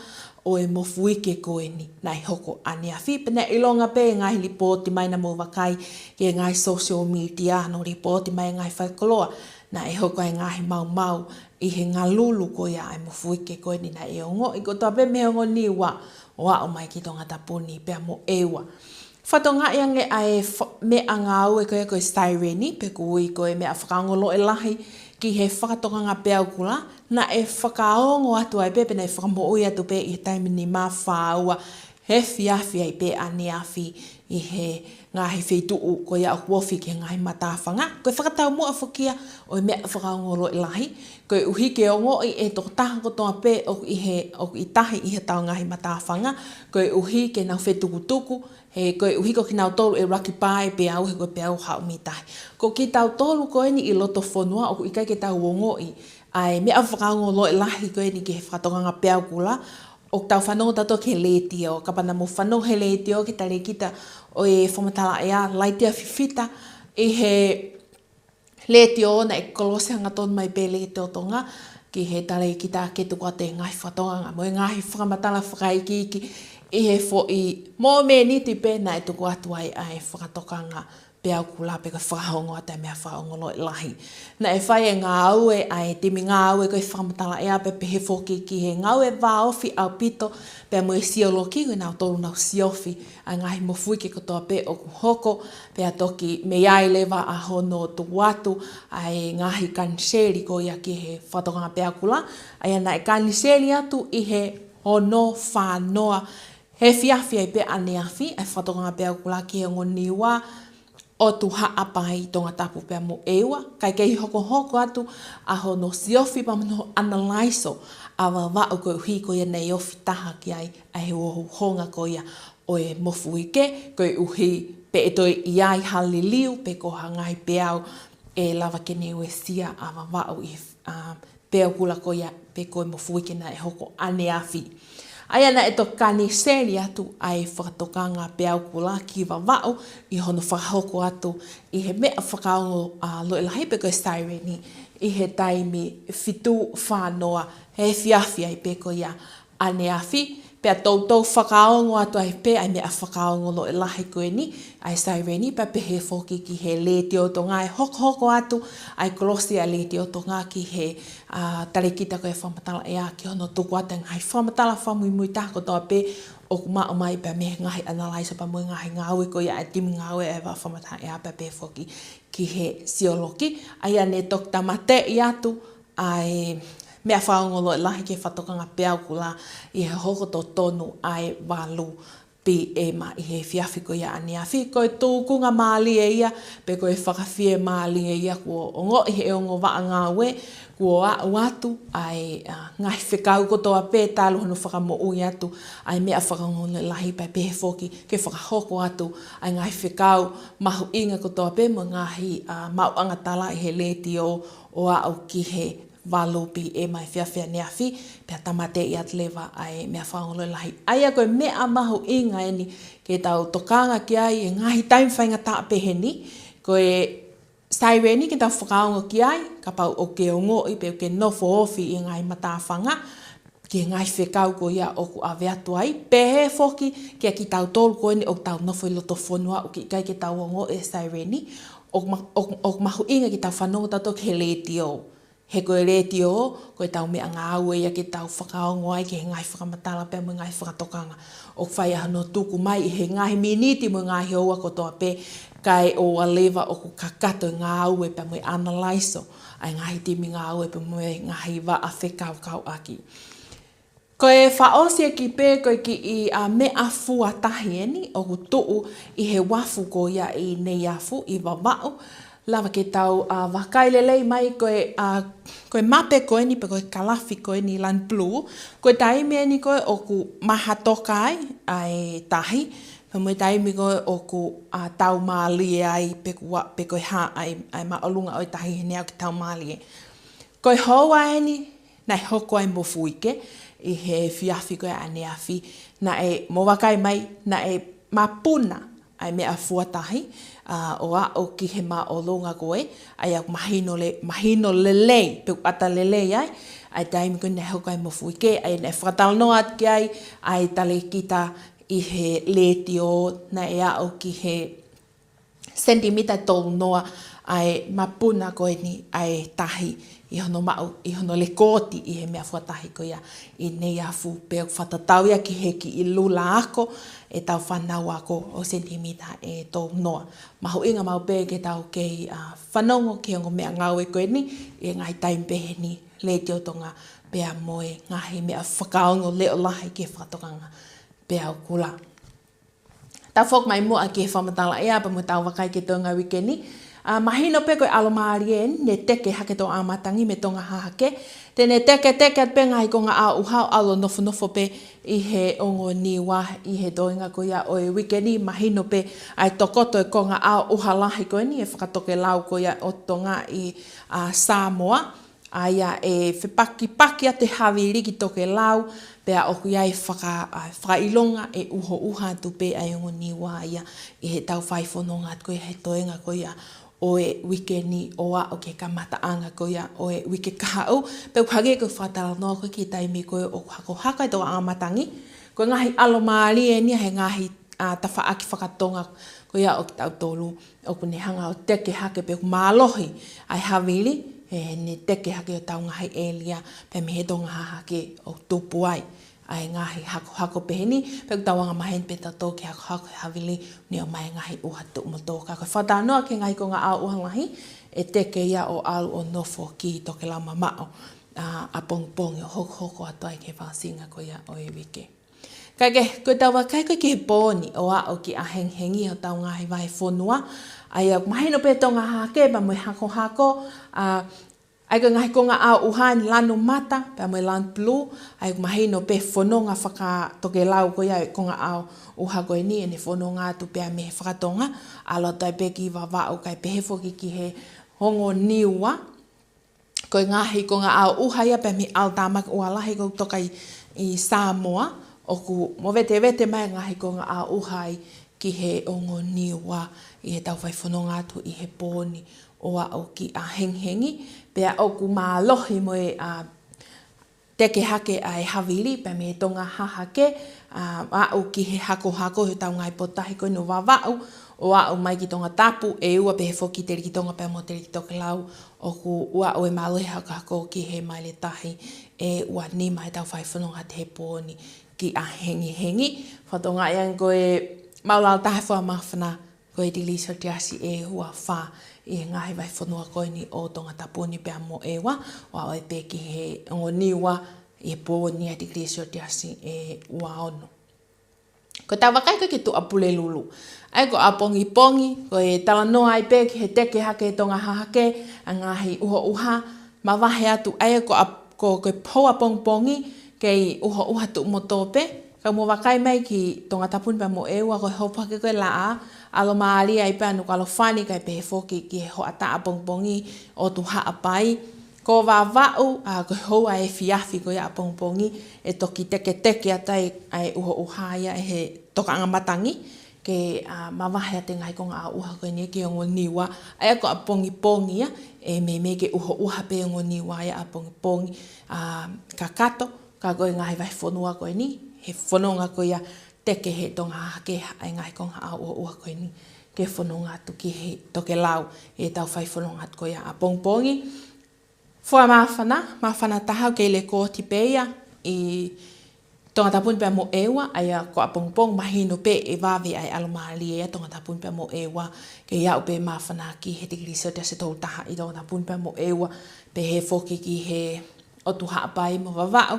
ʻo e mofuike ko eni naʻe hoko ʻaneafi, pea naʻe ʻilonga pē ngaahi lipooti mai naʻa mou vakai ki he ngaahi social media, hono lipooti mai ngaahi faikoloa, naʻe hoko ai ngaahi maumau ʻi he ngalulu ko ia ʻa e mofuike ko eni naʻe ongoʻi kotoa pē mei he ongo Niua ʻo aʻu mai ki Tongatapu ni pea mo ʻEua. Fakatokangaʻi ange ʻa e fa-, meʻangāue ko ia ko e saireni, pe ʻoku ui ko e meʻa fakaongo loʻe lahi ki he fakatokanga peau kula, naʻe fakaongo atu ai pē, pe naʻe fakamoʻui atu pē ʻi he taimi nima fā ua he efiafi ai pē ʻaneafi ʻi he ngaahi feituʻu ko ia ʻoku ofi ki he ngaahi matāfanga. Ko e fakataumuʻa foki ia ʻo e meʻa fakaongo loʻe lahi, koeʻuhi ke ongoʻi ʻe he tokotaha kotoa pē ʻoku ʻi he, ʻoku ʻi tahi ʻi hotau ngaahi matāfanga, koeʻuhi ke nau fetukutuku, he koeʻuhi ko kinautolu ʻe ʻuluaki pā e peau he ko e peau haʻu mei tahi. Ko kitautolu ko eni ʻi loto fonua ʻoku ʻikai ke tau ongoʻi ʻa e meʻa fakaongo loʻe lahi ko eni ki he fakatokanga peau kula, ʻoku tau fanongo tautolu ki he letiō, kapau naʻa mou fanongo he letiō ki he talēkita ʻo e fakamatala ʻea, Laitia Fifita, ʻi he letiō naʻe kolosi hangatonu mai pē Letiō Tonga ki he talēkita ke tuku atu e ngaahi fakatokanga mo e ngaahi fakamatala fakaikiiki ʻi he foʻi mōmeniti pē naʻe tuku atu ai ʻa e fakatokanga peau kula pe ko e fakaongo atu e meʻa fakaongo loʻe lahi. Naʻe fai e ngāue ʻa e timi ngāue ko e fakamatala ʻea pea pehē foki ki he ngāue vāofi ʻaupito pea mo e sioloki, ko kinautolu naʻa nau siofi ʻa e ngaahi mofuike kotoa pē ʻoku hoko, pea toki mei ai leva ʻa hono tuku atu ʻa e ngaahi kaniseli ko ia ki he fakatokanga peau kula, ʻa ia naʻe kaniseli atu ʻi he ono fā noa he efiafi ai pē ʻaneafi ʻa e fakatokanga peau kula ki he ongo Niua, ʻOtu Haʻapai, Tongatapu pea mo ʻEua, kae kei hokohoko atu ʻa hono siofi pea mo hono ʻanalaiso ʻa Vavaʻu koeʻuhi ko ia naʻe ofi taha ki ai ʻa e uhouhonga ko ia ʻo e mofuike, koeʻuhi pe ʻe toe ʻi ai ha liliu pe ko ha ngaahi peau ʻe lava ke ne uesia ʻa Vavaʻu ʻi he, ʻa, peau kula ko ia pe ko e mofuike naʻe hoko ʻaneafi. ʻA ia naʻe toki kaniseli atu ʻa e fakatokanga peau kula ki Vavaʻu ʻi hono fakahoko atu ʻi he meʻa fakaongo, ʻa, loʻe lahi pe ko e saireni ʻi he taimi fitu fā noa he efiafi ai pē ko ia ʻaneafi, pea toutou fakaongo atu ai pē ʻa e meʻa fakaongo loʻe lahi ko eni, ʻa e saireni, pea pehē foki ki he Letiō Tonga ʻe hokohoko atu ʻa e kolosi ʻa e Letiō Tonga ki he, ʻa, talēkita ko e fakamatala ʻea ki hono tuku atu e ngaahi fakamatala fakamuimui taha kotoa pē ʻoku maʻu mai pea mei he ngaahi ʻanalaiso pea mo e ngaahi ngāue ko ia ʻa e timi ngāue ʻa e fakamatala ʻea pea pehē foki ki he sioloki. ʻA ia ne toki tāmateʻi atu ʻa e meʻa fakaongo loʻe lahi ki he fakatokanga peau kula ʻi he hoko totonu ʻa e valu P M ʻi he efiafi ko ia ʻaneafi. Ko e tūkunga mālie ia, pe ko e fakafiemālie ia kuo ongoʻi ʻe he ongo vaʻa ngāue, kuo aʻu atu ʻa e, ʻa, ngaahi fekau kotoa pē talu hono fakamoʻui atu ʻa e meʻa fakaongoongo lahi pea pehē foki ke fakahoko atu ʻa e ngaahi fekau mahuʻinga kotoa pē mo e ngaahi, ʻa, maʻuʻanga tala ʻi he letiō ʻo aʻu ki he valu P M ʻa e efiafi ʻaneafi, pea tāmateʻi atu leva ʻa e meʻa fakaongoongo lahi. ʻA ia ko e meʻa mahuʻinga eni ke tau tokanga ki ai ʻi he ngaahi taimi faingataʻa pehē ni, ko e saireni ke tau fakaongo ki ai, kapau ʻoku ke ongoʻi pe ʻoku ke nofo ofi ʻi he ngaahi matāfanga, ki he ngaahi fekau ko ia ʻoku ʻave atu ai, pehē foki kia kitautolu ko eni ʻoku tau nofo ʻi loto fonua ʻoku ʻikai ke tau ongoʻi e saireni, ʻoku ma-, ʻoku, ʻoku mahuʻinga ke tau fanongo tautolu ki he letiō. He ko e letiō, ko ʻetau meʻangāue ia ke tau fakaongo ai ki he ngaahi fakamatala pea mo e ngaahi fakatokanga. ʻOku fai ʻa hono tuku mai ʻi he ngaahi miniti mo e ngaahi houa kotoa pē, kae ʻoua leva ʻoku kakato e ngāue pea mo e analaiso ʻa e ngaahi timi ngāue pea mo e ngaahi vaʻa fekaukauʻaki. Ko e fakaʻosi ʻeku pehē ko e kiʻi, ʻa, meʻafua tahi eni ʻoku tuʻu ʻi he uafu ko ia ʻi Neiafu ʻi Vavaʻu. Lava ke tau, ʻa, vakai lelei mai ko e, ʻa, ko e mape ko eni pe ko e kalafi ko eni lanu pulū. Ko e taimi eni ko ē ʻoku mahatoka ai ʻa e tahi, pea mo e taimi ko ē ʻoku, ʻa, taumālie ai pe ko e hā ʻa e, ʻa e māʻolunga ʻo e tahi he neongo ʻoku taumālie. Ko e houa eni, naʻe hoko ai mo Fuike ʻi he efiafi ko ia ʻaneafi, naʻe mo vakai mai, naʻe mapuna ʻa e meʻafua tahi, ʻa, ʻo aʻu ki he māʻolunga ko ē, ʻa ia ʻoku mahino le-, mahino lelei, pe ʻoku ʻata lelei ai, ʻa e taimi ko ē naʻe hoko ai mo Fuike, ʻa ia naʻe fakatalanoa atu ki ai ʻa e talēkita ʻi he letiō, naʻe aʻu ki he sentimita tolu noa ʻa e mapuna ko eni ʻa e tahi ʻi hono maʻu, ʻi hono lekooti ʻi he meʻafua tahi ko ia ʻi Neiafu, pea ʻoku fakatatau ia ki he kiʻi lula ako ʻetau fānau ako ʻo sentimita ʻe tolu noa. Mahuʻinga maʻu pē ke tau kei, ʻa, fanongo ki he ongo meʻangāue ko eni ʻi he ngaahi taimi pehē ni, Letiō Tonga pea mo e ngaahi meʻa fakaongo leʻo lahi ki he fakatokanga pea ʻoku kula. Tau foki mai muʻa ki he fakamatala ʻea pea mo ʻetau vakai ki he toenga uike ni. ʻA, mahino pē ko e ʻalomālie eni, ne teke hake Toʻa Matangi mei Tonga Hahake. Te ne teketeke atu pē ngaahi konga ʻao ʻuha ʻo ʻalu ʻo nofonofo pē ʻi he ongo Niua ʻi he toenga ko ia ʻo e uike ni. Mahino pē ʻa e tokoto e konga ʻao ʻuha lahi ko eni ʻe fakatokelau ko ia ʻo Tonga ʻi, ʻa, Samoa. ʻA ia ʻe fepakipaki atu e havili ki tokelau, pea ʻoku ʻi ai e faka-, ʻa, fakaʻilonga ʻe ʻuhoʻuha atu pē ʻa e ongo Niua ia ʻi heʻetau fai fononga atu ko ia he toenga ko ia ʻo e uike ni ʻo aʻu ki he kamataʻanga ko ia ʻo e uike kahaʻu. Pea ʻoku hangē ko e fakatalanoa ko ē ki he taimi ko ē ʻoku hakohaka ai Toʻa Matangi, ko e ngaahi ʻalomālie eni ia he ngaahi, ʻa, tafaʻaki fakatonga ko ia ʻo kitautolu, ʻoku ne hanga ʻo teke hake pe ʻoku mālohi ʻa e havili, he ne teke hake ʻo ʻetau ngaahi ʻēlia pea mei he Tonga Hahake ʻo tupu ai ʻa e ngaahi hakohako pehē ni, pea ʻoku tau angamaheni pē tautolu ki he hakohako he havili, ne ʻomai e ngaahi ʻuha tuʻu mo tō. Ka ko e fakatalanoa ki he ngaahi konga ʻao ʻuha lahi, ʻe teke ia ʻo ʻalu ʻo nofo ki tokelau mamaʻo, ʻa, ʻapongipongi ʻo hokohoko atu ai ki he fakaʻosinga ko ia ʻo e uike. Kae kehe, ko ʻetau vakai ko ē ki he pō ni ʻo aʻu ki ʻahengihengi hotau ngaahi vahefonua, ʻa ia ʻoku mahino pē Tonga Hahake pea mo e hakohako, ʻa, ʻa ia ko e ngaahi konga ʻao ʻuha eni lanu mata pea mo e lanu pulū, ʻa ia ʻoku mahino pē fononga fakatokelau ko ia e konga ʻao ʻuha ko eni, ʻene fononga atu pea mei he fakatonga, ʻalu atu ai pē ki Vavaʻu kae pehē foki ki he ongo Niua. Ko e ngaahi konga ʻao ʻuha ia pea mei he ʻAlo Tāmaki ʻUa Lahi ʻoku toka ʻi, ʻi Samoa, ʻoku movetevete mai e ngaahi konga ʻao ʻuha ai ki he ongo Niua ʻi heʻetau fai fononga atu ʻi he pō ni ʻo aʻu ki ʻahengihengi, pea ʻoku mālohi mo e, ʻa, teke hake ʻa e havili pea mei he Tonga Hahake, ʻa, aʻu ki he hakohako hotau ngaahi potutahi ko eni ʻo Vavaʻu, ʻo aʻu mai ki Tongatapu, ʻEua pehē foki Telikitonga pea mo Telekitokelau, ʻoku ʻuaʻu e mālohi hakohako ki he maile tahi ʻe ua nima heʻetau fai fononga atu he pō ni ki ʻahengihengi. Fakatokangaʻi ange ko e māʻulalo taha e fua māfana ko e tikilī selesiasi ʻe ua fā ʻi he ngaahi vahefonua ko eni ʻo Tongatapu ni pea mo ʻEua, ʻo aʻu ai pē ki he ongo Niua ʻi he pō ni ʻa e tikilī selesiasi ʻe ua ono. Ko ʻetau vakai ko ē ki Tuʻapulelulu. ʻA ia ko ʻapongipongi, ko e talanoa ai pē ki he teke hake ʻe Tonga Hahake ʻa e ngaahi ʻuhoʻuha, mavahe atu ʻa ia ko ʻa-, ko, ko e pou ʻapongipongi, kei ʻuhoʻuha tuʻumotu pē. Ka mou vakai mai ki Tongatapu ni pea mo ʻEua, ko e hopo hake ko ē laʻā, ʻalomālie ai pē ʻa Nukuʻalofa ni, kae pehē foki ki he hoʻatā ʻapongipongi ʻo Tuhaʻapai. Ko Vavaʻu, ʻa, ko e houa efiafi ko ia ʻapongipongi, ʻe toki teketeke atu ai ʻa e ʻuhoʻuha ia ʻe he tokaʻanga matangi, ke, ʻa, mavahe atu e ngaahi konga ʻauʻuha ko eni ki Ongo Niua, ʻa ia ko ʻapongipongi ia, ʻe meimei ke ʻuhoʻuha pē Ongo Niua ia ʻapongipongi, ʻa, kakato, ka ko e ngaahi vahefonua ko eni, he fononga ko ia teke ʻe Tonga Hahake ʻa e ngaahi konga ʻauʻuha ko eni, ke fononga atu ki he tokelau, ʻetau fai fononga atu ko ia ʻapongipongi. Fua māfana, māfana taha ʻoku kei lekooti pē ia ʻi Tongatapu ni pea mo ʻEua, ʻa ia ko ʻapongipongi mahino pē ʻe vave ʻa e ʻalomālie ia Tongatapu ni pea mo ʻEua, kei aʻu pē māfana ki he tikilī selesiasi ʻe tolu taha ʻi Tongatapu ni pea mo ʻEua, pehē foki ki he ʻo Tuhaʻapai mo Vavaʻu,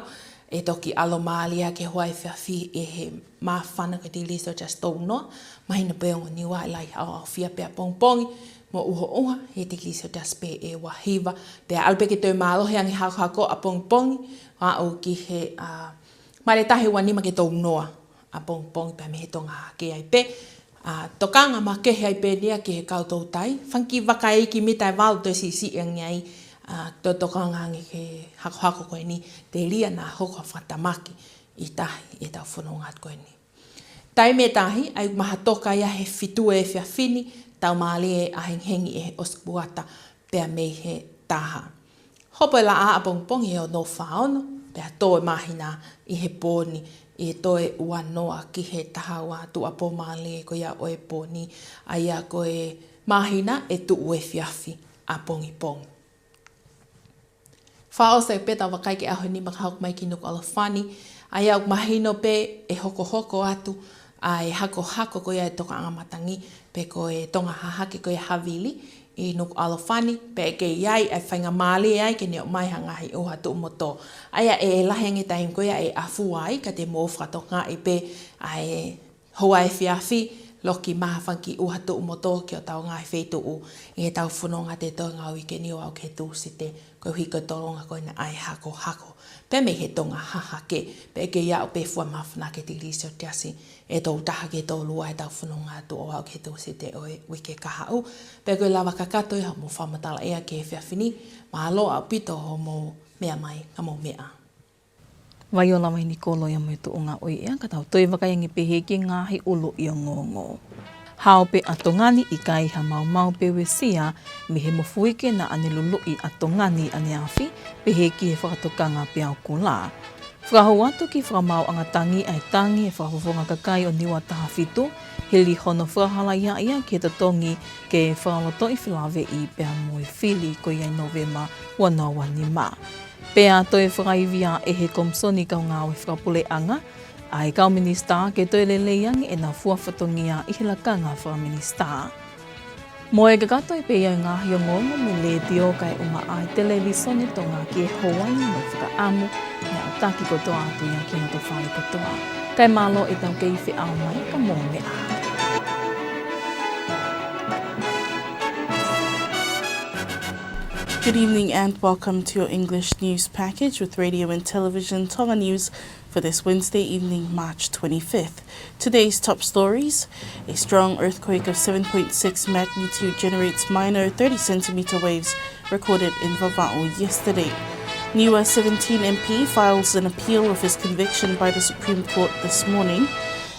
ʻe toki ʻalomālie ki he houa efiafi ʻi he māfana ko e tikilī selesiasi ʻe tolu noa, mahino pē Ongo Niua ʻe lahi ʻaoʻaofia pē ʻapongipongi, mo ʻuhoʻuha he tikilī selesiasi pē ʻe ua hiva, pea ʻalu pē ke toe mālohi ange hakohako ʻapongipongi, ʻo aʻu ki he, ʻa, mālie tahi ua nima ki he tolu noa ʻapongipongi pea mei he Tonga Hahake ai pē, ʻa, tokanga makehe ai pē eni ia ki he kau toutai, fanga kiʻi vaka ʻe iiki mita ʻe valu toe siʻisiʻi ange ai, ʻa, toe tokanga ange ki he hakohako ko eni, telia naʻa hoko ʻa fakatamaki ʻi tahi ʻetau fononga atu ko eni. Taimi ʻe tahi, ʻa ia ʻoku maha toka ia he fitu efiafi ni, tau mālie ʻa hengihengi ʻe he ʻosi kuata pea mei he taha. Hopo e laʻā ʻapongipongi ʻe ono fā ono, pea tō e māhina ʻi he pō ni ʻe toe ua noa ki he taha ua tuʻuapō mālie ko ia ʻo e pō ni, ʻa ia ko e māhina ʻe tuʻu efiafi ʻapongipongi. Fakaʻosi pē ʻetau vakai ki he ʻaho ni, mou hoko mai ki Nukuʻalofa ni, ʻa ia ʻoku mahino pē ʻe hokohoko atu ʻa e hakohako ko ia ʻa e tokaʻanga matangi, pe ko e Tonga Hahake ko ia havili ʻi Nukuʻalofa ni, pea ʻe kei ʻi ai ʻa e faingamālie ai ke ne ʻomai ha ngaahi ʻuha tuʻumotu. ʻA ia ʻe lahi ange taimi ko ia ʻe ʻafua ai, ka te mou fakatokangaʻi pē ʻa e houa efiafi, loki mai ha fanga kiʻi ʻuha tuʻumotu ki hotau ngaahi feituʻu ʻi heʻetau fononga ʻi he toenga uike ni ʻo aʻu ki he Tūsite, koeʻuhi ko e tolonga ko ena ʻa e hakohako. Pea mei he Tonga Hahake, pea ʻe kei aʻu pē fua māfana ki he tikilī selesiasi ʻe tolu taha ki he tolu ua ʻetau fononga atu ʻo aʻu ki he Tūsite ʻo e uike kahaʻu. Pea ko e lava kakato ia hoʻomou fakamatala ʻea ki he efiafi ni, mālō ʻaupito hoʻomou meʻa mai, ka mou meʻa. Vaiola Vainikolo ia mo e tuʻunga ʻo e ʻea, ka tau toe vakai ange pehē ki he ngaahi ʻuluʻi ongoongo. Hao pē ʻa Tonga ni, ʻikai ha maumau pe uesia mei he mofuike naʻa ne luluʻi ʻa Tonga ni ʻaneafi, pehē ki he fakatokanga peau kula. Fakahoko atu ki Fakamaauʻanga Tangi ʻa e tangi ʻa e Fakafofonga Kakai ʻo Niua Taha Fitu, hili hono fakahalaia ia ki he totongi ke fakalotoʻi felāveʻi pea mo e fili ko ia ʻi Nōvema ua noa ua nima. Pea toe fakaivia ʻe he Komisoni Kau Ngāue Fakapuleʻanga ʻa e kau minisitā ke toe lelei ange ʻenau fua fatongia ʻi he lakanga fakaminisitā. Mo e kakato ai pē ia ʻo e ngaahi ongoongo mei he Letiō kae ʻumaʻā e Televīsone Tonga ki he houa ni, mo e fakaʻamu ke aʻutaki kotoa atu ia ki hoto fale kotoa. Kae mālō ʻetau kei feʻao mai, ka mou meʻa. Good evening and welcome to your English news package with Radio and Television Tonga News for this Wednesday evening, March twenty-fifth. Today's top stories: a strong earthquake of seven point six magnitude generates minor thirty centimeter waves recorded in Vavaʻu yesterday. Niua seventeen M P files an appeal of his conviction by the Supreme Court this morning.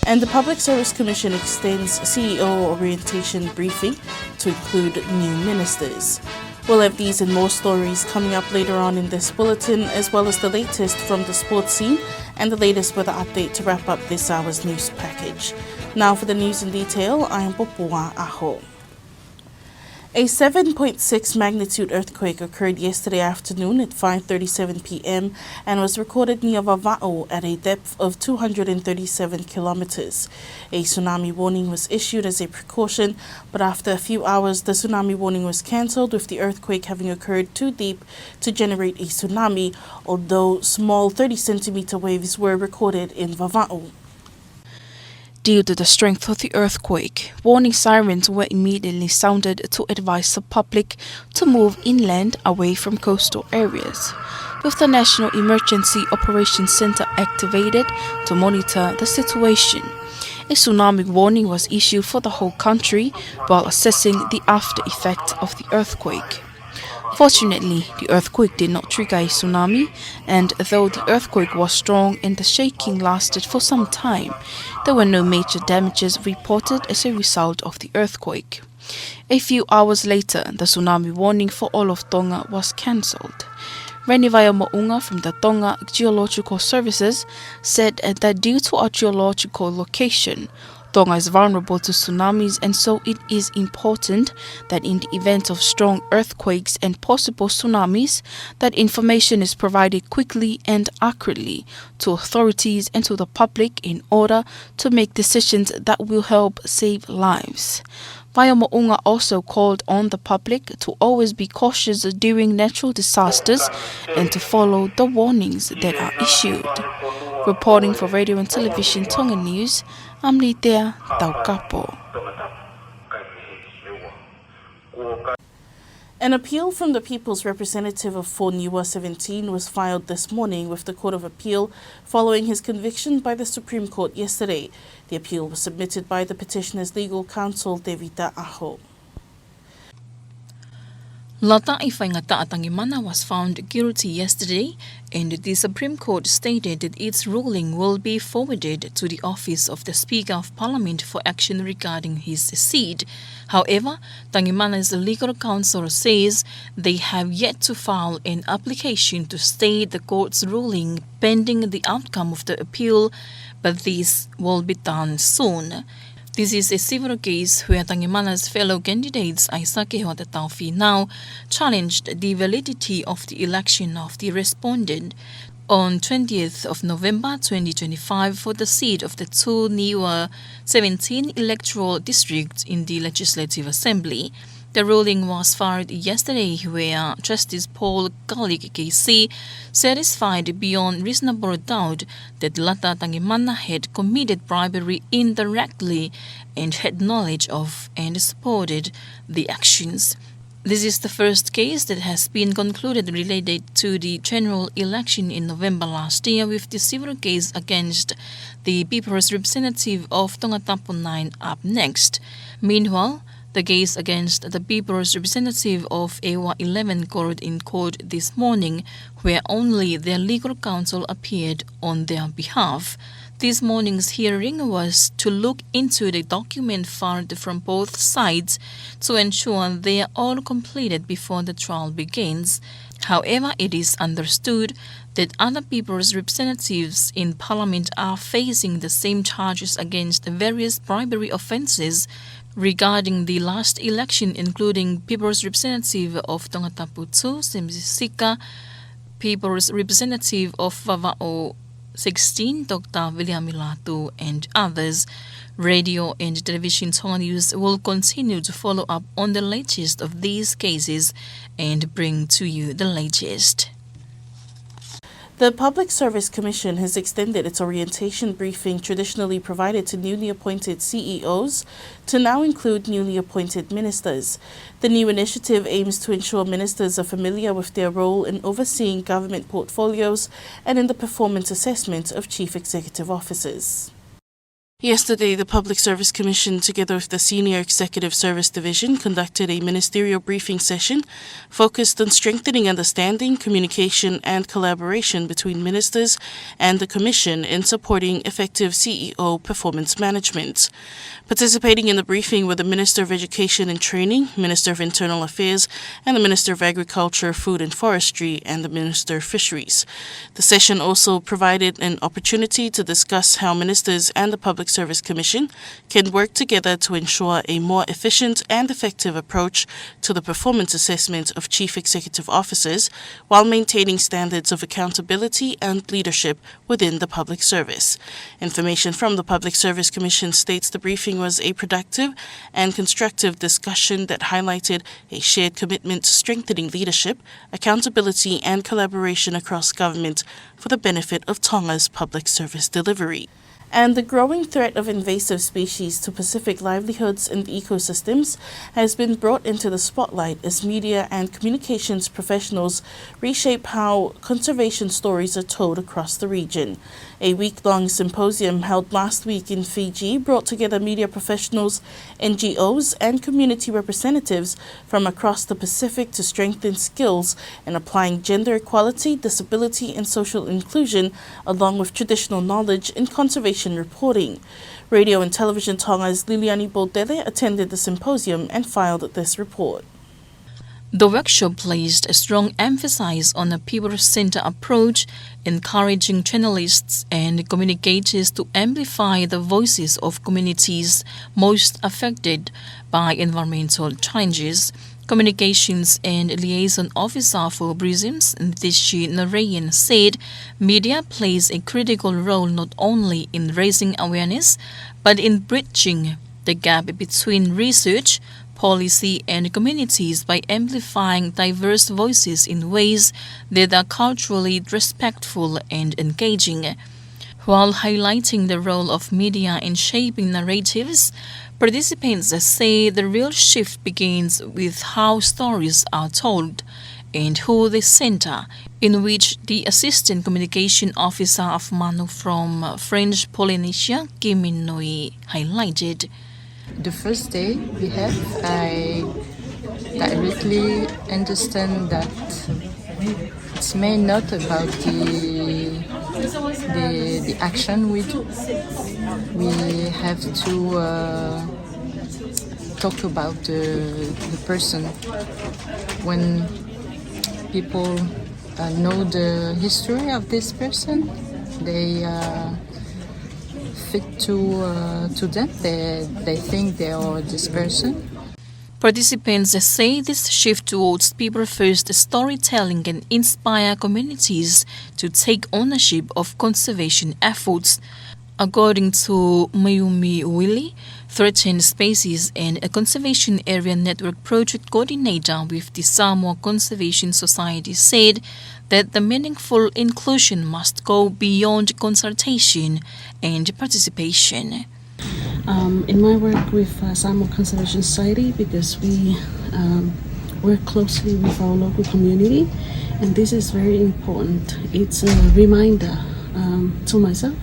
And the Public Service Commission extends C E O orientation briefing to include new ministers. We'll have these and more stories coming up later on in this bulletin, as well as the latest from the sports scene and the latest weather update to wrap up this hour's news package. Now for the news in detail, I am Popua Aho. A seven point six magnitude earthquake occurred yesterday afternoon at five thirty-seven P M and was recorded near Vavaʻu at a depth of two hundred and thirty-seven kilometers. A tsunami warning was issued as a precaution, but after a few hours, the tsunami warning was cancelled, with the earthquake having occurred too deep to generate a tsunami, although small thirty centimeter waves were recorded in Vavaʻu. Due to the strength of the earthquake, warning sirens were immediately sounded to advise the public to move inland away from coastal areas, with the National Emergency Operations Centre activated to monitor the situation. A tsunami warning was issued for the whole country while assessing the after effect of the earthquake. Fortunately, the earthquake did not trigger a tsunami, and though the earthquake was strong and the shaking lasted for some time, there were no major damages reported as a result of the earthquake. A few hours later, the tsunami warning for all of Tonga was cancelled. Reni Vaiomoʻunga from the Tonga Geological Services said that due to our geological location, Tonga is vulnerable to tsunamis, and so it is important that in the event of strong earthquakes and possible tsunamis, that information is provided quickly and accurately to authorities and to the public in order to make decisions that will help save lives. Vaiomoʻunga also called on the public to always be cautious during natural disasters and to follow the warnings that are issued. Reporting for Radio and Television Tonga News, I'm Litea Taukapo. An appeal from the People's Representative of Four Niua Seventeen was filed this morning with the Court of Appeal following his conviction by the Supreme Court yesterday. The appeal was submitted by the petitioner's legal counsel, Tevita Aho. Lata ʻi Faingataʻa Tangimana was found guilty yesterday, and the Supreme Court stated that its ruling will be forwarded to the office of the Speaker of Parliament for action regarding his seat. However, Tangimana's legal counsel says they have yet to file an application to stay the court's ruling pending the outcome of the appeal, but this will be done soon. This is a civil case where Tangimana's fellow candidates Aisake Hoatatau Finau challenged the validity of the election of the respondent on twentieth of November twenty twenty-five for the seat of the Two Niua Seventeen electoral district in the Legislative Assembly. The ruling was filed yesterday, where Justice Paul Galik K C satisfied beyond reasonable doubt that Lata Tangimana had committed bribery indirectly and had knowledge of and supported the actions. This is the first case that has been concluded related to the general election in November last year, with the civil case against the People's Representative of Tongatapu nine up next. Meanwhile, the case against the People's Representative of ʻEua eleven called in court this morning, where only their legal counsel appeared on their behalf. This morning's hearing was to look into the document filed from both sides to ensure they are all completed before the trial begins. However, it is understood that other people's representatives in Parliament are facing the same charges against various bribery offences regarding the last election, including People's Representative of Tongatapu two, Semisi Sika, People's Representative of Vavaʻu sixteen, Doctor Viliami Lātū, and others. Radio and Television Tonga News will continue to follow up on the latest of these cases and bring to you the latest. The Public Service Commission has extended its orientation briefing traditionally provided to newly appointed C E Os to now include newly appointed ministers. The new initiative aims to ensure ministers are familiar with their role in overseeing government portfolios and in the performance assessment of chief executive officers. Yesterday, the Public Service Commission, together with the Senior Executive Service Division, conducted a ministerial briefing session focused on strengthening understanding, communication, and collaboration between ministers and the Commission in supporting effective C E O performance management. Participating in the briefing were the Minister of Education and Training, Minister of Internal Affairs, and the Minister of Agriculture, Food and Forestry, and the Minister of Fisheries. The session also provided an opportunity to discuss how ministers and the Public Service Commission can work together to ensure a more efficient and effective approach to the performance assessment of chief executive officers while maintaining standards of accountability and leadership within the public service. Information from the Public Service Commission states the briefing was a productive and constructive discussion that highlighted a shared commitment to strengthening leadership, accountability, and collaboration across government for the benefit of Tonga's public service delivery. And the growing threat of invasive species to Pacific livelihoods and ecosystems has been brought into the spotlight as media and communications professionals reshape how conservation stories are told across the region. A week-long symposium held last week in Fiji brought together media professionals, N G Os, and community representatives from across the Pacific to strengthen skills in applying gender equality, disability, and social inclusion, along with traditional knowledge in conservation reporting. Radio and Television Tonga's Liliani Potele attended the symposium and filed this report. The workshop placed a strong emphasis on a people-centered approach, encouraging journalists and communicators to amplify the voices of communities most affected by environmental changes. Communications and Liaison Officer for PRISM, Niteshi Narayan, said media plays a critical role not only in raising awareness, but in bridging the gap between research, policy, and communities by amplifying diverse voices in ways that are culturally respectful and engaging. While highlighting the role of media in shaping narratives, participants say the real shift begins with how stories are told and who they center, in which the Assistant Communication Officer of Manu from French Polynesia, Kimi Nui, highlighted. The first day we have, I directly understand that it's mainly not about the, the, the action we do. We have to, uh, talk about the, the person. When people, uh, know the history of this person, they, uh, fit to, uh, to them. They, they think they are this person. Participants say this shift towards people-first storytelling can inspire communities to take ownership of conservation efforts. According to Mayumi Willie, Threatened Species and a Conservation Area Network project coordinator with the Samoa Conservation Society, said that the meaningful inclusion must go beyond consultation and participation. Um, in my work with, uh, Samoa Conservation Society, because we, um, work closely with our local community, and this is very important. It's a reminder, um, to myself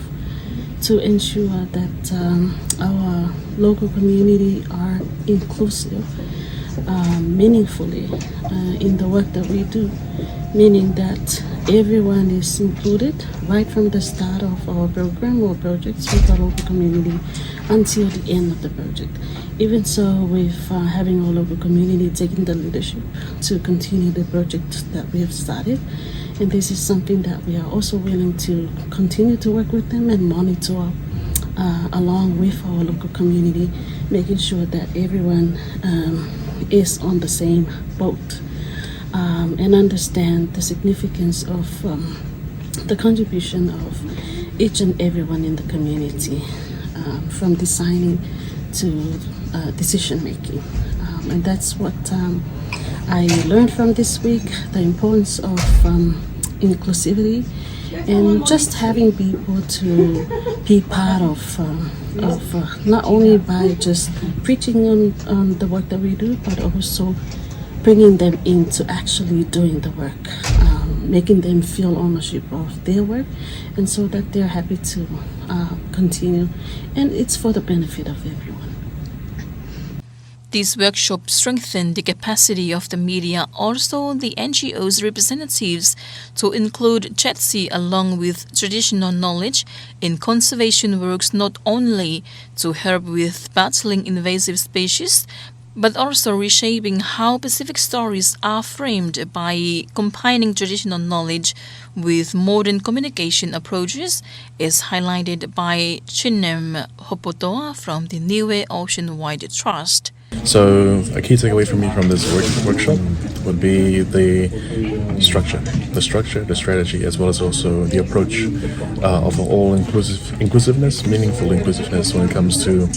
to ensure that, um, our local community are inclusive, um, meaningfully, uh, in the work that we do, meaning that everyone is included right from the start of our program or projects with the local community until the end of the project. Even so, with, uh, having our local community taking the leadership to continue the project that we have started, and this is something that we are also willing to continue to work with them and monitor, uh, along with our local community, making sure that everyone, um, is on the same boat, um, and understand the significance of, um, the contribution of each and everyone in the community, um, from designing to, uh, decision making. Um, and that's what, um, I learned from this week, the importance of, um, inclusivity and just having people to be part of, um, of, uh, not only by just preaching on, on the work that we do, but also bringing them into actually doing the work, um, making them feel ownership of their work, and so that they're happy to, uh, continue. And it's for the benefit of everyone. This workshop strengthened the capacity of the media, also the N G Os representatives, to include Jetsi along with traditional knowledge in conservation works, not only to help with battling invasive species, but also reshaping how Pacific stories are framed by combining traditional knowledge with modern communication approaches, as highlighted by Chinem Hopotoa from the Niue Ocean Wide Trust. So, a key takeaway for me from this work- workshop would be the structure, the structure, the strategy, as well as also the approach, uh, of all inclusive inclusiveness, meaningful inclusiveness when it comes to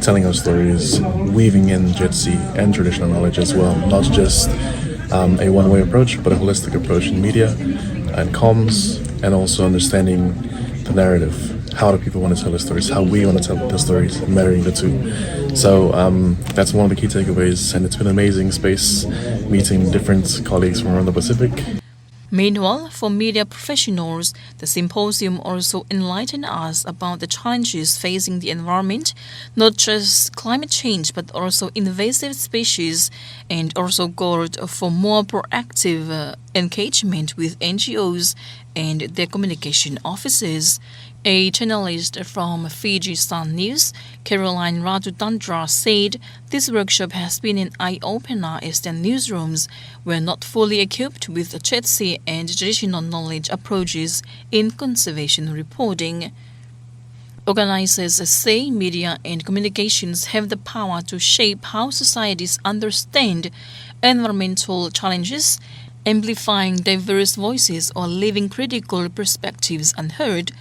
telling our stories, weaving in Jetsi and traditional knowledge as well. Not just, um, a one-way approach, but a holistic approach in media and comms, and also understanding the narrative How do people want to tell the stories? How we want to tell the stories, marrying the two. So um, that's one of the key takeaways, and it's been an amazing space, meeting different colleagues from around the Pacific. Meanwhile, for media professionals, the symposium also enlightened us about the challenges facing the environment, not just climate change, but also invasive species, and also called for more proactive uh, engagement with N G Os and their communication offices. A journalist from Fiji Sun News, Caroline Ratutandra, said this workshop has been an eye-opener as the newsrooms were not fully equipped with Tsetsi and traditional knowledge approaches in conservation reporting. Organizers say media and communications have the power to shape how societies understand environmental challenges, amplifying diverse voices or leaving critical perspectives unheard.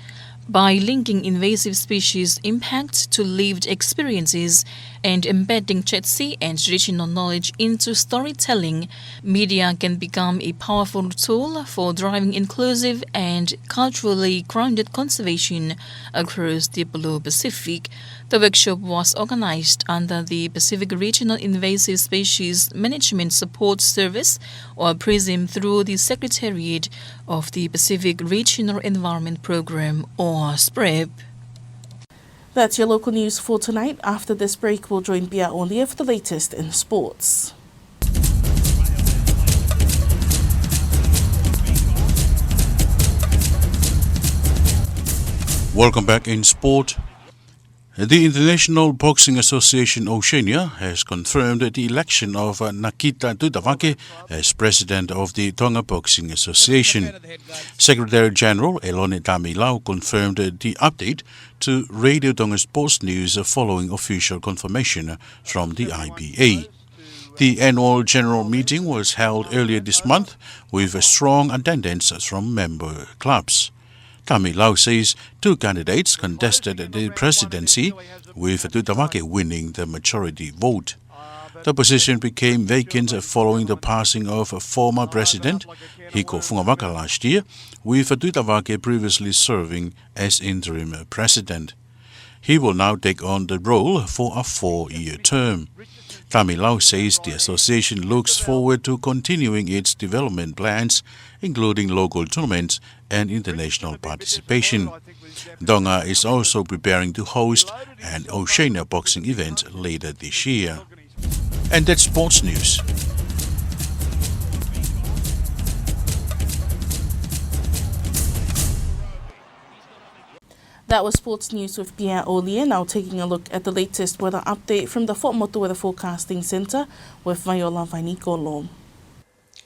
By linking invasive species impact to lived experiences and embedding Tsetsi and traditional knowledge into storytelling, media can become a powerful tool for driving inclusive and culturally grounded conservation across the Blue Pacific. The workshop was organized under the Pacific Regional Invasive Species Management Support Service, or PRISM, through the Secretariat of the Pacific Regional Environment Program, or SPREP. That's your local news for tonight. After this break, we'll join Pia Olie for the latest in sports. Welcome back in sport. The International Boxing Association Oceania has confirmed the election of Nakita Tutavake as president of the Tonga Boxing Association. Secretary General Elone Tamilau confirmed the update to Radio Tonga Sports News following official confirmation from the I B A. The annual general meeting was held earlier this month with a strong attendance from member clubs. Tamilau says two candidates contested the presidency, with Tutavake winning the majority vote. The position became vacant following the passing of former President Hiko Fungavaka last year, with Tutavake previously serving as interim president. He will now take on the role for a four-year term. Tamilau says the association looks forward to continuing its development plans, including local tournaments and international participation. Tonga is also preparing to host an Oceania boxing event later this year. And that's sports news. That was sports news with Pia Olie. Now taking a look at the latest weather update from the Fuaʻamotu Weather Forecasting Centre with Viola Vainikolo.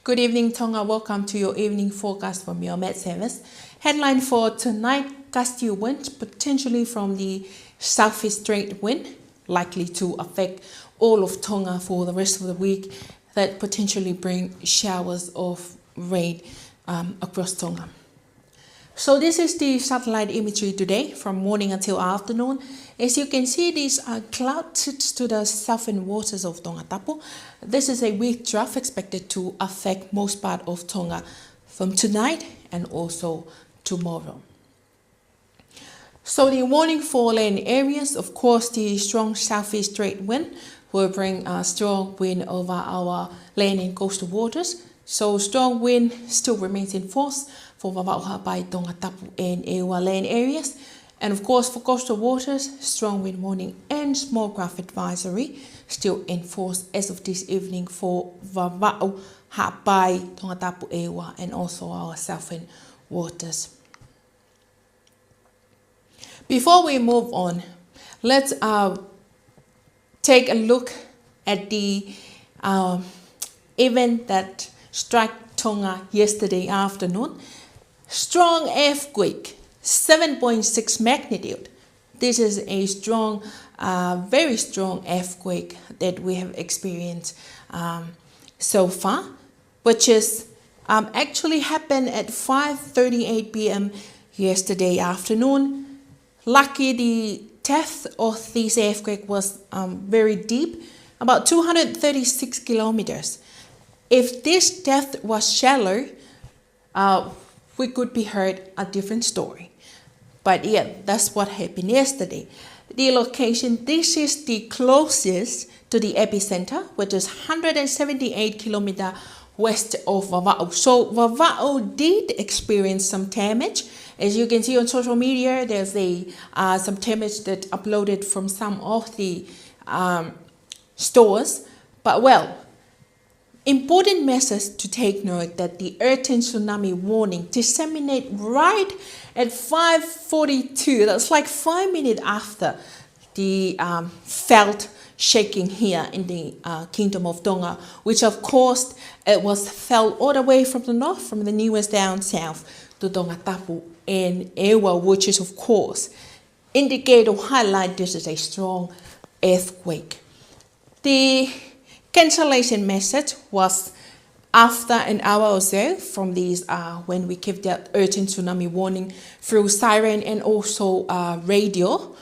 Good evening, Tonga. Welcome to your evening forecast from your Met Service. Headline for tonight, gusty wind, potentially from the southeast trade wind, likely to affect all of Tonga for the rest of the week, that potentially bring showers of rain um, across Tonga. So this is the satellite imagery today from morning until afternoon. As you can see, these are cloud sits to the southern waters of Tongatapu. This is a weak trough expected to affect most part of Tonga from tonight and also tomorrow. So the warning for land areas, of course, the strong southeast trade wind will bring a strong wind over our land and coastal waters. So strong wind still remains in force for Vavaʻu, Haʻapai, Tongatapu and ʻEua land areas. And of course, for coastal waters, strong wind warning and small craft advisory still in force as of this evening for Vavaʻu, Haʻapai, Tongatapu, ʻEua and also our southern waters. Before we move on, let's uh, take a look at the um, event that struck Tonga yesterday afternoon. Strong earthquake, seven point six magnitude. This is a strong, uh, very strong earthquake that we have experienced um, so far, which is um, actually happened at five thirty-eight p.m. yesterday afternoon. Lucky the depth of this earthquake was um, very deep, about two hundred thirty-six kilometers. If this depth was shallow, uh, we could be heard a different story. But yeah, that's what happened yesterday. The location, this is the closest to the epicenter, which is hundred and seventy-eight kilometer west of Vavaʻu. So Vavaʻu did experience some damage. As you can see on social media, there's a, uh, some damage that uploaded from some of the, um, stores. But well, important message to take note that the urgent tsunami warning disseminate right at five forty-two. That's like five minutes after the, um, felt shaking here in the, uh, Kingdom of Tonga, which of course it was felt all the way from the north, from the Niuas down south to Tongatapu and ʻEua, which is of course indicate or highlight this is a strong earthquake. The cancellation message was after an hour or so from these, uh, when we give that urgent tsunami warning through siren and also, uh, radio.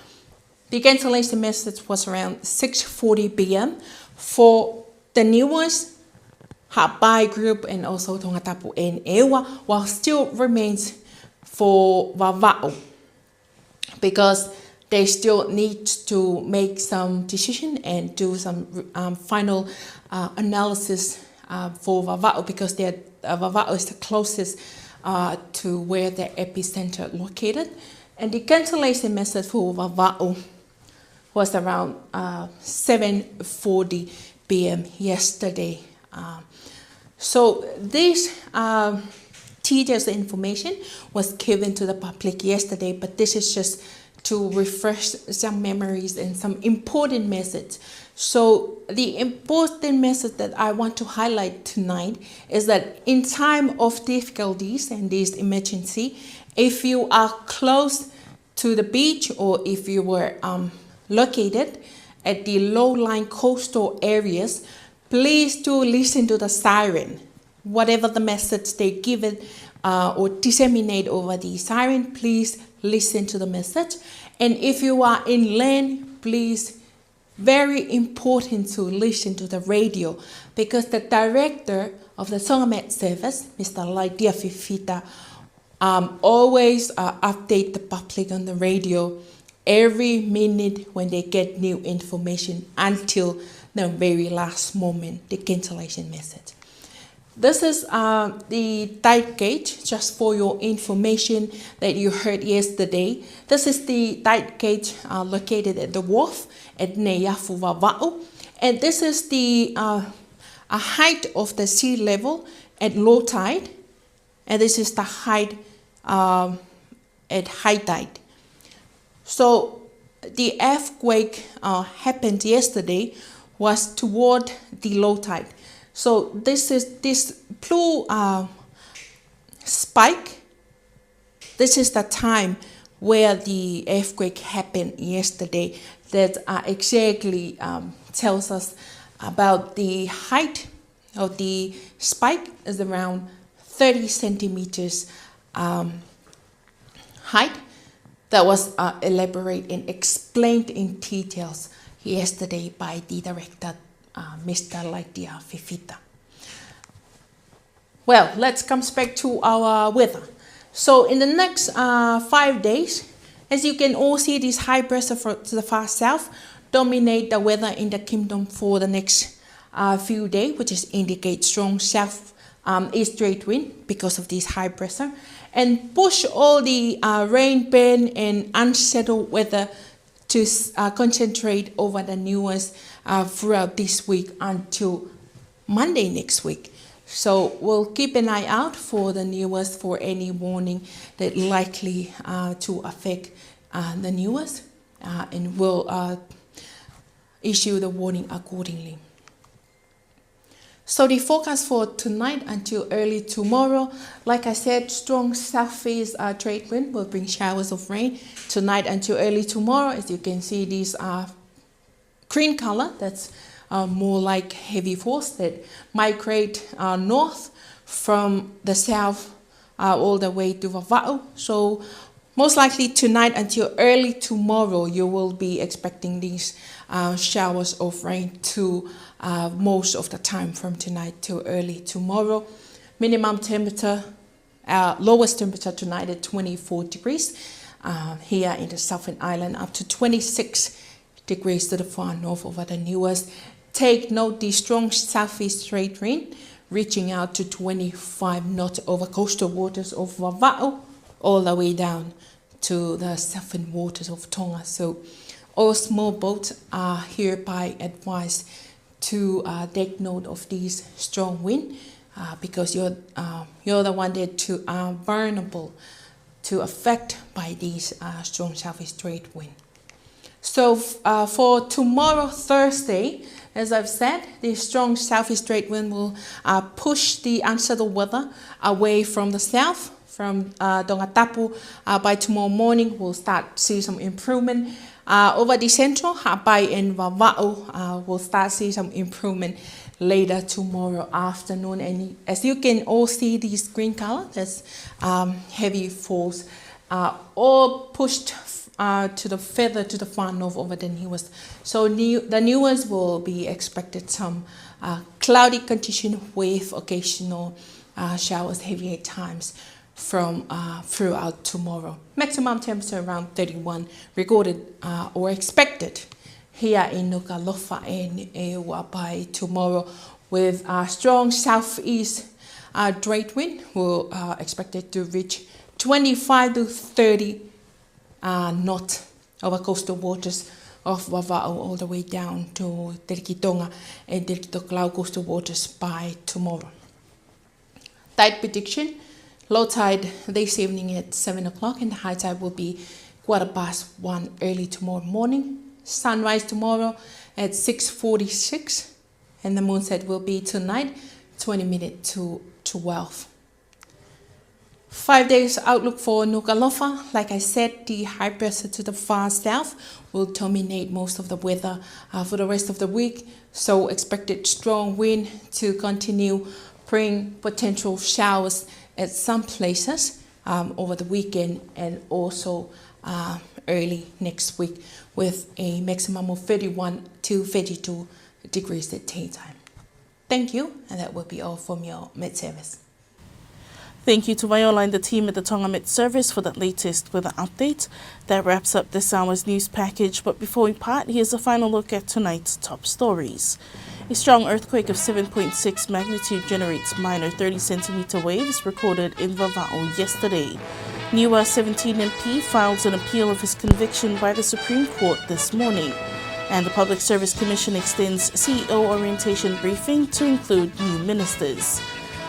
The cancellation message was around six forty p.m. for the Niuas, Haʻapai group, and also Tongatapu and ʻEua, while still remains for Vavaʻu, because they still need to make some decision and do some, um, final, uh, analysis, uh, for Vavaʻu, because they're, uh, Vavaʻu is the closest, uh, to where the epicenter located. And the cancellation message for Vavaʻu was around, uh, seven forty p.m. yesterday. Um, so this, um, details and information was given to the public yesterday, but this is just to refresh some memories and some important message. So the important message that I want to highlight tonight is that in time of difficulties and this emergency, if you are close to the beach, or if you were, um, located at the low-lying coastal areas, please do listen to the siren. Whatever the message they give it, uh, or disseminate over the siren, please listen to the message. And if you are inland, please, very important to listen to the radio, because the director of the Tongamet service, Mister Laitia Fifita, um, always, uh, update the public on the radio every minute when they get new information until the very last moment, the cancellation message. This is, uh, the tide gauge, just for your information, that you heard yesterday. This is the tide gauge, uh, located at the wharf at Neiafu, Vavaʻu. And this is the, uh, uh, height of the sea level at low tide. And this is the height, um, at high tide. So the earthquake, uh, happened yesterday was toward the low tide. So this is, this blue, uh, spike, this is the time where the earthquake happened yesterday. That, uh, exactly, um, tells us about the height of the spike is around thirty centimeters, um, height. That was, uh, elaborate and explained in details yesterday by the director, uh, Mister Laitia Fifita. Well, let's come back to our weather. So in the next, uh, five days, as you can all see, this high pressure fro-, to the far south dominate the weather in the kingdom for the next, uh, few days, which is indicate strong south, um, east trade wind because of this high pressure, and push all the, uh, rain-prone and unsettled weather to s-, uh, concentrate over the Niuas, uh, throughout this week until Monday next week. So we'll keep an eye out for the Niuas for any warning that likely, uh, to affect, uh, the Niuas, uh, and we'll, uh, issue the warning accordingly. So the forecast for tonight until early tomorrow, like I said, strong southeast, uh, trade wind will bring showers of rain tonight until early tomorrow. As you can see, these are green color, that's, uh, more like heavy force that migrate, uh, north from the south, uh, all the way to Vavaʻu. So most likely tonight until early tomorrow, you will be expecting these, uh, showers of rain to, uh, most of the time from tonight till early tomorrow. Minimum temperature, uh, lowest temperature tonight at twenty-four degrees. uh, here in the Southern Island, up to twenty-six degrees to the far north over the Niuas. Take note the strong southeast trade wind reaching out to twenty-five knots over coastal waters of Vavaʻu all the way down to the southern waters of Tonga. So all small boats are hereby advised to, uh, take note of these strong wind, uh, because you're, uh, you're the one that to, are vulnerable to affect by these, uh, strong southeast trade wind. So, f-, uh, for tomorrow, Thursday, as I've said, the strong southeast trade wind will, uh, push the unsettled weather away from the south, from, uh, Tongatapu. Uh, by tomorrow morning, we'll start see some improvement. Uh, over the central, Haʻapai and Vavaʻu, uh, we'll start see some improvement later tomorrow afternoon. And as you can all see, this green color, that's, um, heavy falls, uh, all pushed, uh, to the further to the far north over the Niuas. So Niu-, the Niuas will be expected some, uh, cloudy condition with occasional, uh, showers heavy at times from, uh, throughout tomorrow. Maximum temperature around thirty-one recorded, uh, or expected here in Nukuʻalofa and ʻEua by tomorrow, with, uh, strong southeast, uh, trade wind will, uh, expected to reach twenty-five to thirty, uh, knot over coastal waters of Vavaʻu all the way down to Telekitonga and Telekitokelau coastal waters by tomorrow. Tide prediction: low tide this evening at seven o'clock, and the high tide will be quarter past one early tomorrow morning. Sunrise tomorrow at six forty-six, and the moonset will be tonight, twenty minutes to twelve. Five days outlook for Nukuʻalofa. Like I said, the high pressure to the far south will dominate most of the weather, uh, for the rest of the week. So expected strong wind to continue, bring potential showers at some places, um, over the weekend and also, uh, early next week, with a maximum of thirty-one to thirty-two degrees at daytime. Thank you, and that will be all from your Met Service. Thank you to Viola and the team at the Tonga Met Service for that latest weather update. That wraps up this hour's news package, but before we part, here's a final look at tonight's top stories. A strong earthquake of seven point six magnitude generates minor thirty centimeter waves recorded in Vavaʻu yesterday. Niua seventeen M P files an appeal of his conviction by the Supreme Court this morning. And the Public Service Commission extends C E O orientation briefing to include new ministers.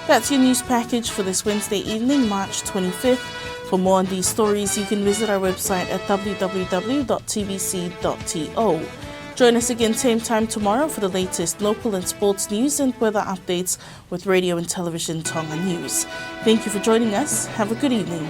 That's your news package for this Wednesday evening, March twenty-fifth. For more on these stories, you can visit our website at W W W dot T B C dot T O. Join us again same time tomorrow for the latest local and sports news and weather updates with Radio and Television Tonga News. Thank you for joining us. Have a good evening.